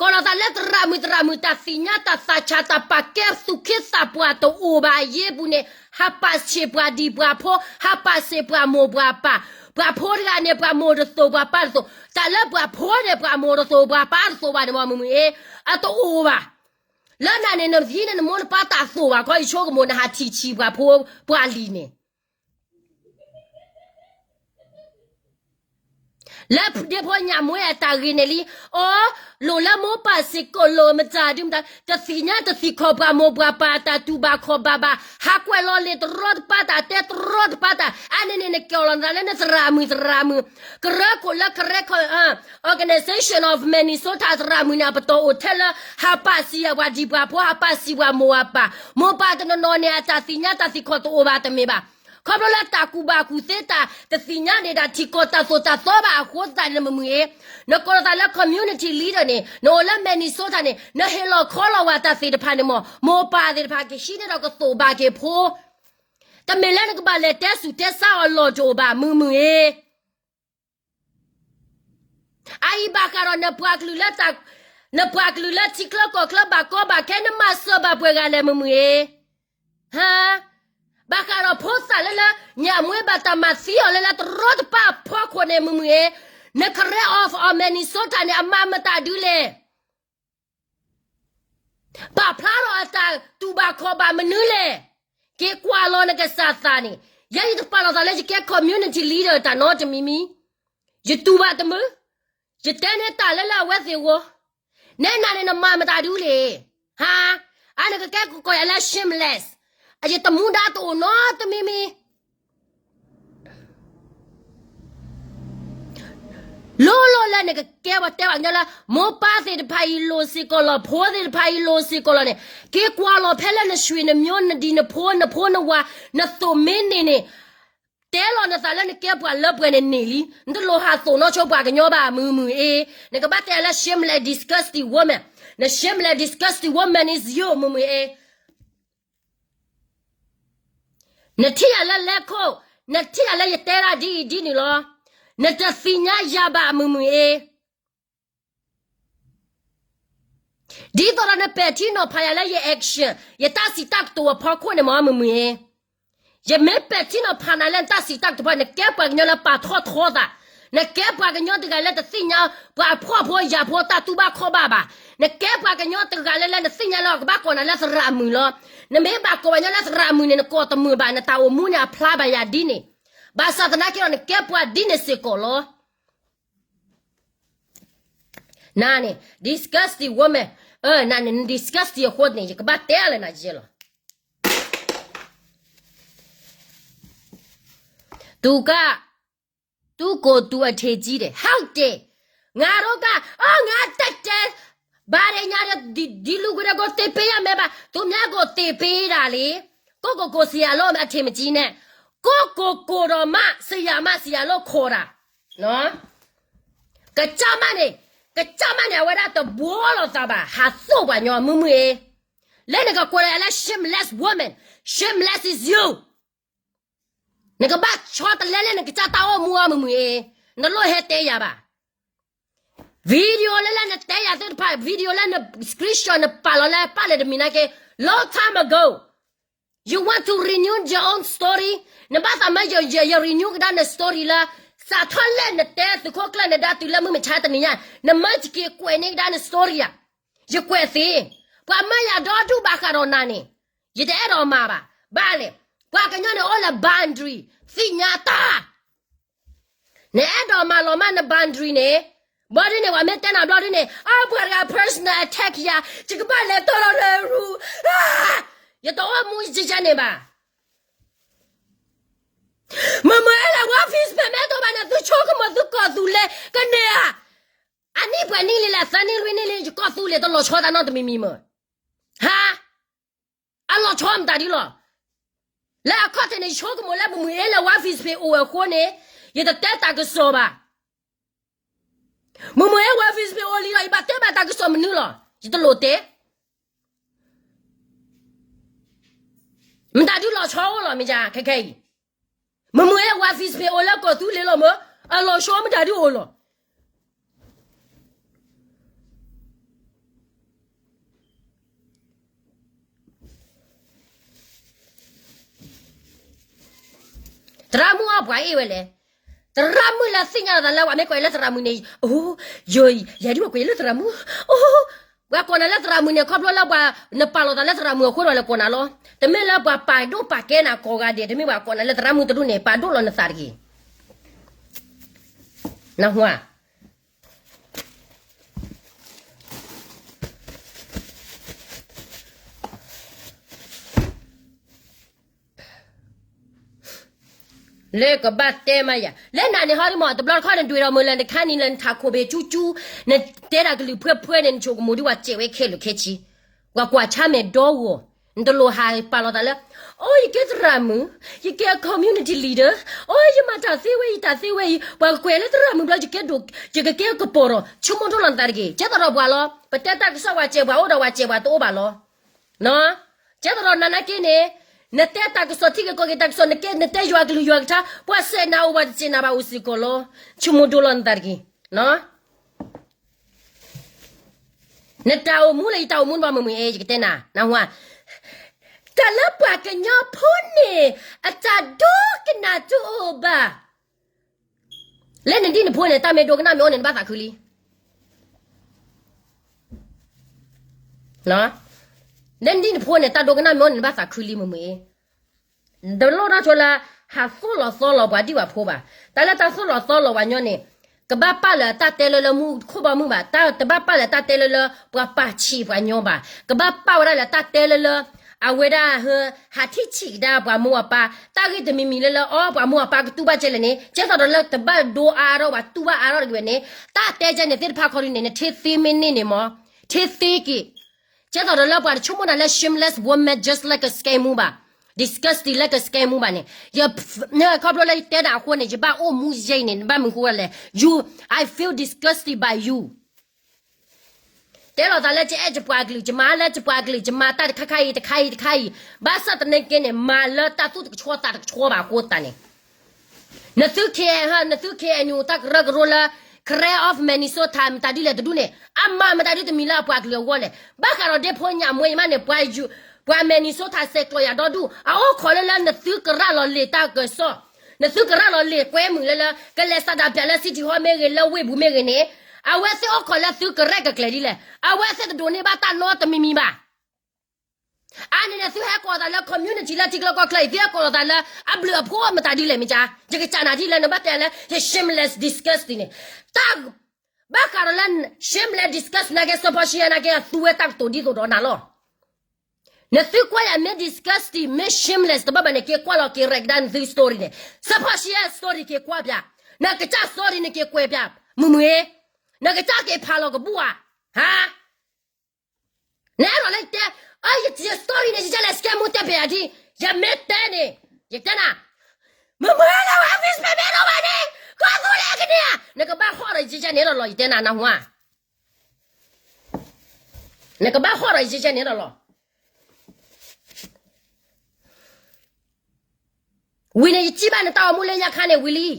ကိးလီၤသးလၢသရၣ်မုၣ်သရၣ်မုၣ် တၢ်သ့ၣ်ညါတၢ်သးဆး တၢ်ပာ်ကဲသူၣ်က့သးပှၢ်တအိၣ်ဘၣ် အယ့ပူၤန့ၣ် ဟးပာ်ဆံးပှၤဒံးပှၤဖိ ဟးပာ်ဆံးပှၤမိၢ်ပှၤပၢ်, ပှၤဖိတဂၤန့ၣ် ပှၤမိၢ်တသိးပှၤပၢ်တသိး, တၢ်လၢပှၤဖိန့ၣ် ပှၤမိၢ်တသိးပှၤပၢ်တသိးဘၣ်န့ၣ် မ့ၢ်မုၢ်မုၢ်အ့ အတအိၣ်ဘၣ်. လၢနၤန့ၣ် နဟံးန့ၢ်နမိၢ်နပၢ်တၢ်သိၣ်ဘၣ်ခီ ယဆိကမိၣ်နဟးထံၣ်ဆံးပှၤဖိပှၤလံၤန့ၣ် လၢဒ့ဖိညၣ်မွဲအတၢ်ဂ့ၢ်န့ၣ်လံ, အီ, လိၣ်လၢမိၢ်ပၢ်စ့ၢ်ကီးလိၣ်မတၤဒုမတၤ, တသ့ၣ်ညါတသ့ၣ်ခီၣ်ပှၤမိၢ်ပှၤပၢ်အတၢ်တူၢ်ဘၣ်ခီၣ်ဘၣ်ဘၣ်, ဟးကွဲးလီၤလ့ၣ်တရီတပါတၢ် တဲတရီတပါတၢ်, အါန့ၣ်န့ၣ် နကဲလီၤနသးလၢနသရၣ်မုၣ်သရၣ်မုၣ်, ကရၢခိၣ်လၢကရၢခိၣ် Organization of Minnesota သရၣ်မုၣ်န့ၣ် အပတီၢ်အိၣ်ထဲလၢ ဟးပာ်စံးယၤပှၤဒံးပှၤဖိ ဟးပာ်စံးပှၤမိၢ်ပၢ်, မိၢ်ပၢ်တနီၤနီၤန့ၣ် အတၢ်သ့ၣ်ညါတၢ်သ့ၣ်ခီၣ်တအိၣ်ဘၣ်တမ့ၢ်ဘၣ်. ခီဖျိလၢတၢ်ကူၣ်ဘၣ်ကူၣ်သ့ တၢ်တသ့ၣ်ညါန့ၣ် တၢ်ထံၣ်ကီၢ်တၢ်သိၣ်တၢ်သီဘၣ်အဃိသတးန့ၣ် မုၢ်မုၢ်အ့, နကိးလီၤသးလၢ community leader န့ၣ် နအိၣ်လၢ Minnesota န့ၣ် နဟ့ၣ်လီၤခီလီၤဝဲတၢ်သ့ၣ်တဖၣ်န့ၣ်မ့ၢ် မိၢ်ပၢ်သ့ၣ်တဖၣ်ကဟံးန့ၢ်ဒီးကသိၣ်ဘၣ်က့ၤဖိ, တမ့ၢ်လၢနကဘၣ်လဲၤတဲဆူၣ်တဲဆါအီၤလီၢ်တအိၣ်ဘၣ် မုၢ်မုၢ်အ့ အအံၤဘၣ်ဃးဒီးနပှၤကလုာ်လၢ နပှၤကလုာ်လၢထံချၢကီၢ်ချၢဘၣ်ကီဘၣ်ခဲ နမၤစၢၤဘၣ်ပှဲၤဂၤလဲၣ် မုၢ်မုၢ်အ့, ဟါ, ဘၣ်ဃးဒီးဖိသၣ်လၢလၢ ညၣ်မွ့ဘၣ်တၢ်မၤသံအီၤလၢလၢတရီတပါအဖီခိၣ်န့ၣ် မုၢ်မုၢ်အ့, နကရဲအီၤ of Minnesota န့ၣ် အမၤမတၤဒုလဲၣ် ပာ်ဖျါထီၣ်အတၢ်တူၢ်ဘၣ်ခီၣ်ဘၣ်မနုၤလဲၣ်. က့ၤကွၢ်လီၤနကစၢ်သးန့ၣ်, ယဲယတပာ်လီၤသးလၢယကဲ community leader တၢ်နီတမံၤမံၤ, ယတူၢ်ဘၣ်တမုာ်, ယတဲန့ၢ်တၢ်လၢလၢအဝဲသ့ၣ်အဂီၢ်, နဲနၤန့ၣ်နမၤမတၤဒုလဲၣ်, ဟါ, အန့ၣ်ကကဲကကိးယၤလၢ shameless, ယတမူဒါတအိၣ်နီတမံၤမံၤ လိၤလိၤလၢနကကဲပှၤတဲပှၤကညီလၢ မိၢ်ပၢ်သ့ၣ်တဖၣ်အံၤလိၣ်စ့ၢ်ကီးလီၤ, ဖိသ့ၣ်တဖၣ်အံၤလိၣ်စ့ၢ်ကီးလီၤန့ၣ်, က့ၤကွၢ်လီၤဖဲလၢနဆွေနမျိုး နဒံနဖိ နဖိနဝၤ နသိၣ်မ့ၢ်န့ၢ်န့ၣ်, တဲလီၤနသးလၢနကဲပှၤလၢပှဲၤန့ၣ်န့ၢ်လံ, နတလိၣ်ဟးသိၣ်နီၢ်ဆိပှၤကညီဘၣ် မုၢ်မုၢ်အ့, နကဘၣ်တဲလၢ shameless disgusting woman, န shameless disgusting woman is you မုၢ်မုၢ်အ့ နထံၣ်ယၤလၢလဲၤခိၣ်, နထံၣ်ယၤလၢယတဲဒၣ်ဒ်အံၤဒ်န့ၣ်လီၤ. နတသ့ၣ်ညါယၤဘၣ်အမုၢ်မုၢ်အ့, ဒ်သိးဒီးနပဲာ်ထံနီၤဖးယၤလၢယ action, ယတၢ်စံးတၢ်ကတိၤအဖီခိၣ်န့ၣ်မ့ၢ်မုၢ်မုၢ်အ့, ယမ့ၢ်ပဲာ်ထံနီၤဖးနၤလၢနတၢ်စံးတၢ်ကတိၤဖီ နကဲပှၤကညီလၢပာ်ထီၣ်ထီသး, နကဲပှၤကညီတဂၤလၢတသ့ၣ်ညါပှၤဖှီၣ်ဖိယာ်ဖိတၢ်တူၢ်ဘၣ်ခီၣ်ဘၣ်ဘၣ်, နကဲပှၤကညီတဂၤလၢလၢနသ့ၣ်ညါလၢကဘၣ်ကိးနၤလၢသရၣ်မုၣ်လီၤ. နမ့ၢ်ဘၣ်ကိးပှၤကညီလၢသရၣ်မုၣ်န့ၣ် နကိးတမုာ်ဘၣ်, နတၢ်အိၣ်မူန့ၣ်အဖျါဘၣ်ယၤဒ်န့ၣ်, ဘၣ်ဆၣ်သနာ်က့ဒီးနကဲပှၤဒ်န့ၣ်စ့ၢ်ကီးလီၤ. နန့ၣ် disgusting woman, နန့ၣ် disgusting အဃိန့ၣ် ယကဘၣ်တဲလၢနၤယဲလီၤ. သူက သူ့ကိုယ်သူအထင်ကြီးတယ်, ဟုတ်တယ်, ငါတို့က အော် ငါတက်တယ်, ဘာတွေညာ ဒီလူကိုယ်ကိုယ်သင်ပေးရမယ်ပါ, သူများကိုသင်ပေးတာလေ, ကိုယ့်ကိုယ်ကိုယ်ဆရာလို့အထင်မကြီးနဲ့, ကိုယ့်ကိုယ်ကိုယ်တော်မှ ဆရာမဆရာလို့ခေါ်တာ, နော်, ကစၢ်မန့ၣ်, ကစၢ်မန့ၣ် အဝဲဒၣ်တဘှီလိာ်သးဘၣ်, ဟးသိၣ်ပှၤညီ မုၢ်မုၢ်အ့, လၢနကကိးလၢ shameless woman, shameless is you. နကဘၣ်ဆီတလဲလၢနကစၢ်တၢ်အိၣ်မူအီၤ မုၢ်မုၢ်အ့, နလိၣ်ဟဲတဲယၤဘၣ်. Video လၢလၢနတဲယၤသ့ၣ်တဖၣ်, video လၢန screenshot နပာ်လီၤလၢပာ်လၢတမံၤနာ်က့, long time ago. You want to renew your own story? နဘၣ်သးမၢယ renew ကဒါန story လၢ စးထီၣ်လၢနတဲသုးခိၣ်ကျၢၢ်နဒါတုၤလၢမုၢ်မဆါတနံၤညါ, နမၢယက့ၤကွဲးန့ၢ်ကဒါန story ဧါ. ယကွဲးသ့, ပှၤမၢယၤဒီဒူၣ်ဘၣ်ဃးဒီးနၤန့ၣ်, ယတအဲၣ်ဒိးမၤဘၣ်. ဘၣ်လဲၣ်, ပှၤကညီန့ၣ်အိၣ်လၢ boundary, သ့ၣ်ညါတၢ်. နအဲၣ်ဒိးမၤလီၤမၢ်န boundary န့ၣ်, ဘျီဒ်န့ၣ် ပှၤမ့ၢ်တဲနၤဘျီဒ်န့ၣ်, အပှၤတဂၤ personal attack ယၤ, ယကဘၣ်လဲၤတီၢ်လီၤလၢရူ, ယတအိၣ်မူယကန့ၣ်ဘၣ်. မ့မ့ၢ်အဲၣ်လၢ one Facebook မ့ၢ်တအိၣ်ဘၣ်န့ၣ် သုဆိကမိၣ်သုကီၢ်သူလ့ၤကန့ၢ်ဧါ. အနံၣ်ပှဲၤနံၣ်လံလဲၣ်, သၢနံၣ်လွံၢ်နံၣ်လံ, ယကီၢ်သူလ့ၤတလီၤဆီသးနီတမံၤမံၤမ့ၢ်, ဟါ, အလီၤဆီမတၤဒ်လီၤ. လၢအခီၣ်ထံးန့ၣ် ယဆိကမိၣ်လၢမုၢ်မုၢ်အ့လၢ one Facebook အိၣ်ဝဲအဃိန့ၣ်, ယတတဲတၢ်ကစီၣ်ဘၣ်. မုၢ်မုၢ်အ့ one Facebook အိၣ်လံဒီး ယဘၣ်တဲဘၣ်တၢ်ကစီၣ်မနုၤလီၤ, ယတလိၣ်တဲ မတၤဒုလီၤဆီအိၣ်လီၤ မ့ၢ်ယါ ခဲခဲအံၤ, မ့မ့ၢ် one Facebook အိၣ်လၢကီၢ်သူလ့ၤလီၤမ့ၢ်, အလီၤဆီမတၤဒုအိၣ်လီၤ. သရၣ်မုၣ်အီၣ်ပှၤအ့ၣ်ဝဲလဲၣ်. သရၣ်မုၣ်လၢသ့ၣ်ညါလီၤသးလၢ ပှၤမ့ၢ်ကွဲးလၢသရၣ်မုၣ်န့ၣ်, အိ, ယၤဒ်ပှၤကွဲးလၢသရၣ်မုၣ်, အိ, ပှၤကိးနၤလၢသရၣ်မုၣ်န့ၣ် ခီဖျိလၢပှၤနပာ်လီၤသးလၢသရၣ်မုၣ်အဃိဒီးလဲၤကိးနၤလီၤ. တမ့ၢ်လၢပှၤပာ်ဒိၣ်ပာ်ကဲနၤကိးဂၤဒဲး, တမ့ၢ်ပှၤကိးနၤလၢသရၣ်မုၣ်တဒူၣ်န့ၣ် ပာ်ဒိၣ်လီၤနသးတဂ့ၤ. နဟါ လၢကဘၣ်တဲမးယၤ, လၢနၤန့ၣ်ဟီဒ်မး တဘျီတခီၣ်န့ၣ် ဒွဲၣ်ဒီးမုၢ်လၢနခါနံၤလၢနထးခိၣ်ဘ့ၣ်ကၠူကၠူ, နတဲတၢ်ကလုၢ်ဖှဲဖှဲန့ၣ် နဆိကမိၣ်ဒ်ပှၤစဲးဝဲခဲလၢာ်ခဲဆ့, ပှၤကွၢ်ဆါမဲာ်ဒီဂီၢ်, နတလိၣ်ဟးပာ်လီၤသးလၢ အိ ယကဲသရၣ်မုၣ်, ယကဲ community leader, အိ ယမၤတၢ်သ့ဝဲအံၤ တၢ်သ့ဝဲအံၤ, ပှၤကကွဲးလၢသရၣ်မုၣ်ဘျီ ယကဲဒိၣ် ယကကဲကပီၤဒီး ဆိကမိၣ်ဒိလီၤနသးတဂ့ၤ. ကဲသးဒီးပှၤလီၤ. ပတဲတၢ်ကစီၣ်ပှၤစဲးပှၤအိၣ်ဒီးပှၤစဲးပှၤတအိၣ်ဘၣ်လီၤ. ကဲသးဒီးနၤနာ်က့န့ၣ် နတဲတၢ်ကစီၣ်ထံဂ့ၤကီၢ်ဂ့ၤတၢ်ကစီၣ် နကဲ နတဲယွၤကလုၢ်ယွၤကထါ ပှၤစဲးနၤအိၣ်ပှၤတစဲးနၤဘၣ်အိၣ်စ့ၢ်ကီးလီၤ. ဆိကမိၣ်ဒိလီၤနသးတဂ့ၤ. နတၢ်အိၣ်မူလၢယတၢ်အိၣ်မူဘၣ်မုၢ်မုၢ်အ့ ယကတဲနၤ နၢ်ဟူဧါ. တၢ်လၢပှၤကညီဖိန့ၣ် အတၢ်ဒိကနၣ်တအိၣ်ဘၣ်. လၢနဒ်နဖိန့ၣ် တၢ်မ့ၢ်ဒိကနၣ်မ့ၢ်အိၣ်န့ၣ် နဘၣ်သးခုလံ. လၢနဒ်နဖိန့ၣ် တၢ်ဒိကနၣ်မ့ၢ်အိၣ်န့ၣ် နဘၣ်သးခုလံမုၢ်မုၢ်အ့ တလိၣ်ထီၣ်ဆိလၢ ဟးသိၣ်လီၤသီလီၤပှၤဒံးဘၣ်ဖိဘၣ်. တၢ်လၢတၢ်သိၣ်လီၤသီလီၤပှၤညီန့ၣ် ကဘၣ်ပာ်လၢတၢ်တဲလၢလၢမူခိၣ်ဘီမုၢ်ဘၣ်, တၢ်တဘၣ်ပာ်လၢတၢ်တဲလၢလၢ ပှၤပာ်ဆံးပှၤညီဘၣ်, ကဘၣ်ပာ်ဝဲဒၣ်လၢတၢ်တဲလၢလၢ အဝဲဒၣ် ဟးထံၣ်ဆံးကဒါပှၤမိၢ်အပၢ်, တၢ်ဂ့ၢ်တမံၤမံၤလၢလၢအီၤ ပှၤမိၢ်အပၢ်ကတူၢ်ဘၣ်ကဲလဲၣ်န့ၣ် ကဲသးဒီးလၢတဘၣ်ဒိအါထီၣ်ပှၤတူၢ်ဘၣ်အါထီၣ်တဂ့ၤဝဲန့ၣ် တၢ်တဲကဲန့ၣ်သ့ၣ်တဖၣ်ခီဒုန့ၣ် နထံၣ်သ့မ့ၢ်န့ၢ်န့ၣ်မး, ထံၣ်သ့က့ၤ ကဲသးဒီးလၢပှၤတဆိကမိၣ်နၤလၢ shameless woman just like a scam မူဘၣ်, disgusting like a scam မူဘၣ်န့ၣ်, ယခီဖျိလၢယတဲနၤအဃိန့ၣ် ယဘၣ်အိၣ်မူယဲအံၤန့ၣ် နဘၣ်မုာ်ဃိဝဲလဲၣ်, you, I feel disgusted by you. တဲလီၤသးလၢယအဲၣ်ယပှၤကလုာ် ယမၤလၢယပှၤကလုာ် ယမၤတၢ်တခါခါအံၤ တခါအံၤ တခါအံၤ, ဘၣ်ဆၣ်သနာ်က့န့ၣ် မၤလၢတၢ်သူၣ်တကဆှီသးတကဆှီဘၣ်အဃိသတးန့ၣ် နသု K, နသု K N U တၢ်ကရၢကရိလၢ Karen of Minnesota မတၤဒ်လဲၣ်တဒူၣ်န့ၣ် အမၤမတၤဒ်တမံၤလၢအပှၤကလုာ်အဂီၢ်လဲၣ်. ဘၣ်ဃးဒီးဒ့ဖိညၣ်မွဲယမးန့ၣ် ပှၤ ပှၤ Minnesota စဲးကျိးယၤဒီဒူၣ် အအိၣ်ခိးလၢလၢနသုကရၣ်လီၤလံာ်တၢ်ကစီၣ်, နသုကရၣ်လီၤလံာ်ကွဲမုာ်လၢလၢ ကလဲၤစးဒၣ်ပျးလၢ City Hall မ့ၢ်ဂ့ၤ လၢဝ့ၢ်ပူၤမ့ၢ်ဂ့ၤန့ၣ်, အဝဲသ့ၣ်အိၣ်ခိးလၢသုကရဲၣ်ကကျဲၤဒ်လဲၣ်. အဝဲသ့ၣ်တဒိးန့ၢ်ဘၣ်တၢ်နီတမံၤမံၤဘၣ်. အန့ၣ်န့ၣ် သုဟဲကိးသးလၢ community လၢထံချၢကီၢ်ချၢအံၤ သုဟဲကိးသးလၢအဘျုးအဖှိၣ်မတၤဒ်လဲၣ်မ့ၢ်ကါ, ယကစၢ်နၤဒ်လဲၣ် နဘၣ်တဲလၢ ယ shameless disgusting န့ၣ်, တၢ် ဘၣ်ဃးဒီးလၢ shameless disgusting နာ်က့ စီၤဖီၡံယၤနာ်က့ အသူဝဲတၢ်ကတိၤဒ်သိးဒီးနၤလီၤ. နသုကွၢ်ယၤမ့ၢ် disgusting မ့ၢ် shameless တဘၣ်ဘၣ်န့ၣ် က့ၤကွၢ်လီၤက့ၤ ရဲၣ်ကဒါနသု story န့ၣ်, စီၤဖီၡံယၤ story က့ၤကွၢ်ပျး, နကစၢ် story န့ၣ်က့ၤကွဲးပျး, မုၢ်မုၢ်ဧ့, နကစၢ်က့ၤဖးလီၤကဘူၣ်ဧါ, ဟါ နအဲၣ်ဒိးလၢယတဲ, အၢ ယ story န့ၣ် ယကလဲၤ scam မူတဲပၠးယၤဒ်, ယမ့ၢ်တဲန့ၣ်, ယတဲနၤ, မ့ၢ်မ့ၢ်လၢ office မ့ၢ်မ့ၢ်ဒိၣ်ဘၣ်န့ၣ်, ကီၢ်သူလ့ၤကန့ၣ်ဧါ, နကဘၣ်ဟီၣ်ဒီးယကဲန့ၣ်ဒီးလီၤ ယတဲနၤနၢ်ဟူဧါ, နကဘၣ်ဟီၣ်ဒီးယကဲန့ၣ်ဒီးလီၤ. ဝံၤန့ၣ် ယစံးဘၣ်နတၢ်အိၣ်မူလၢညါခါန့ၣ်ဝံၤလံ.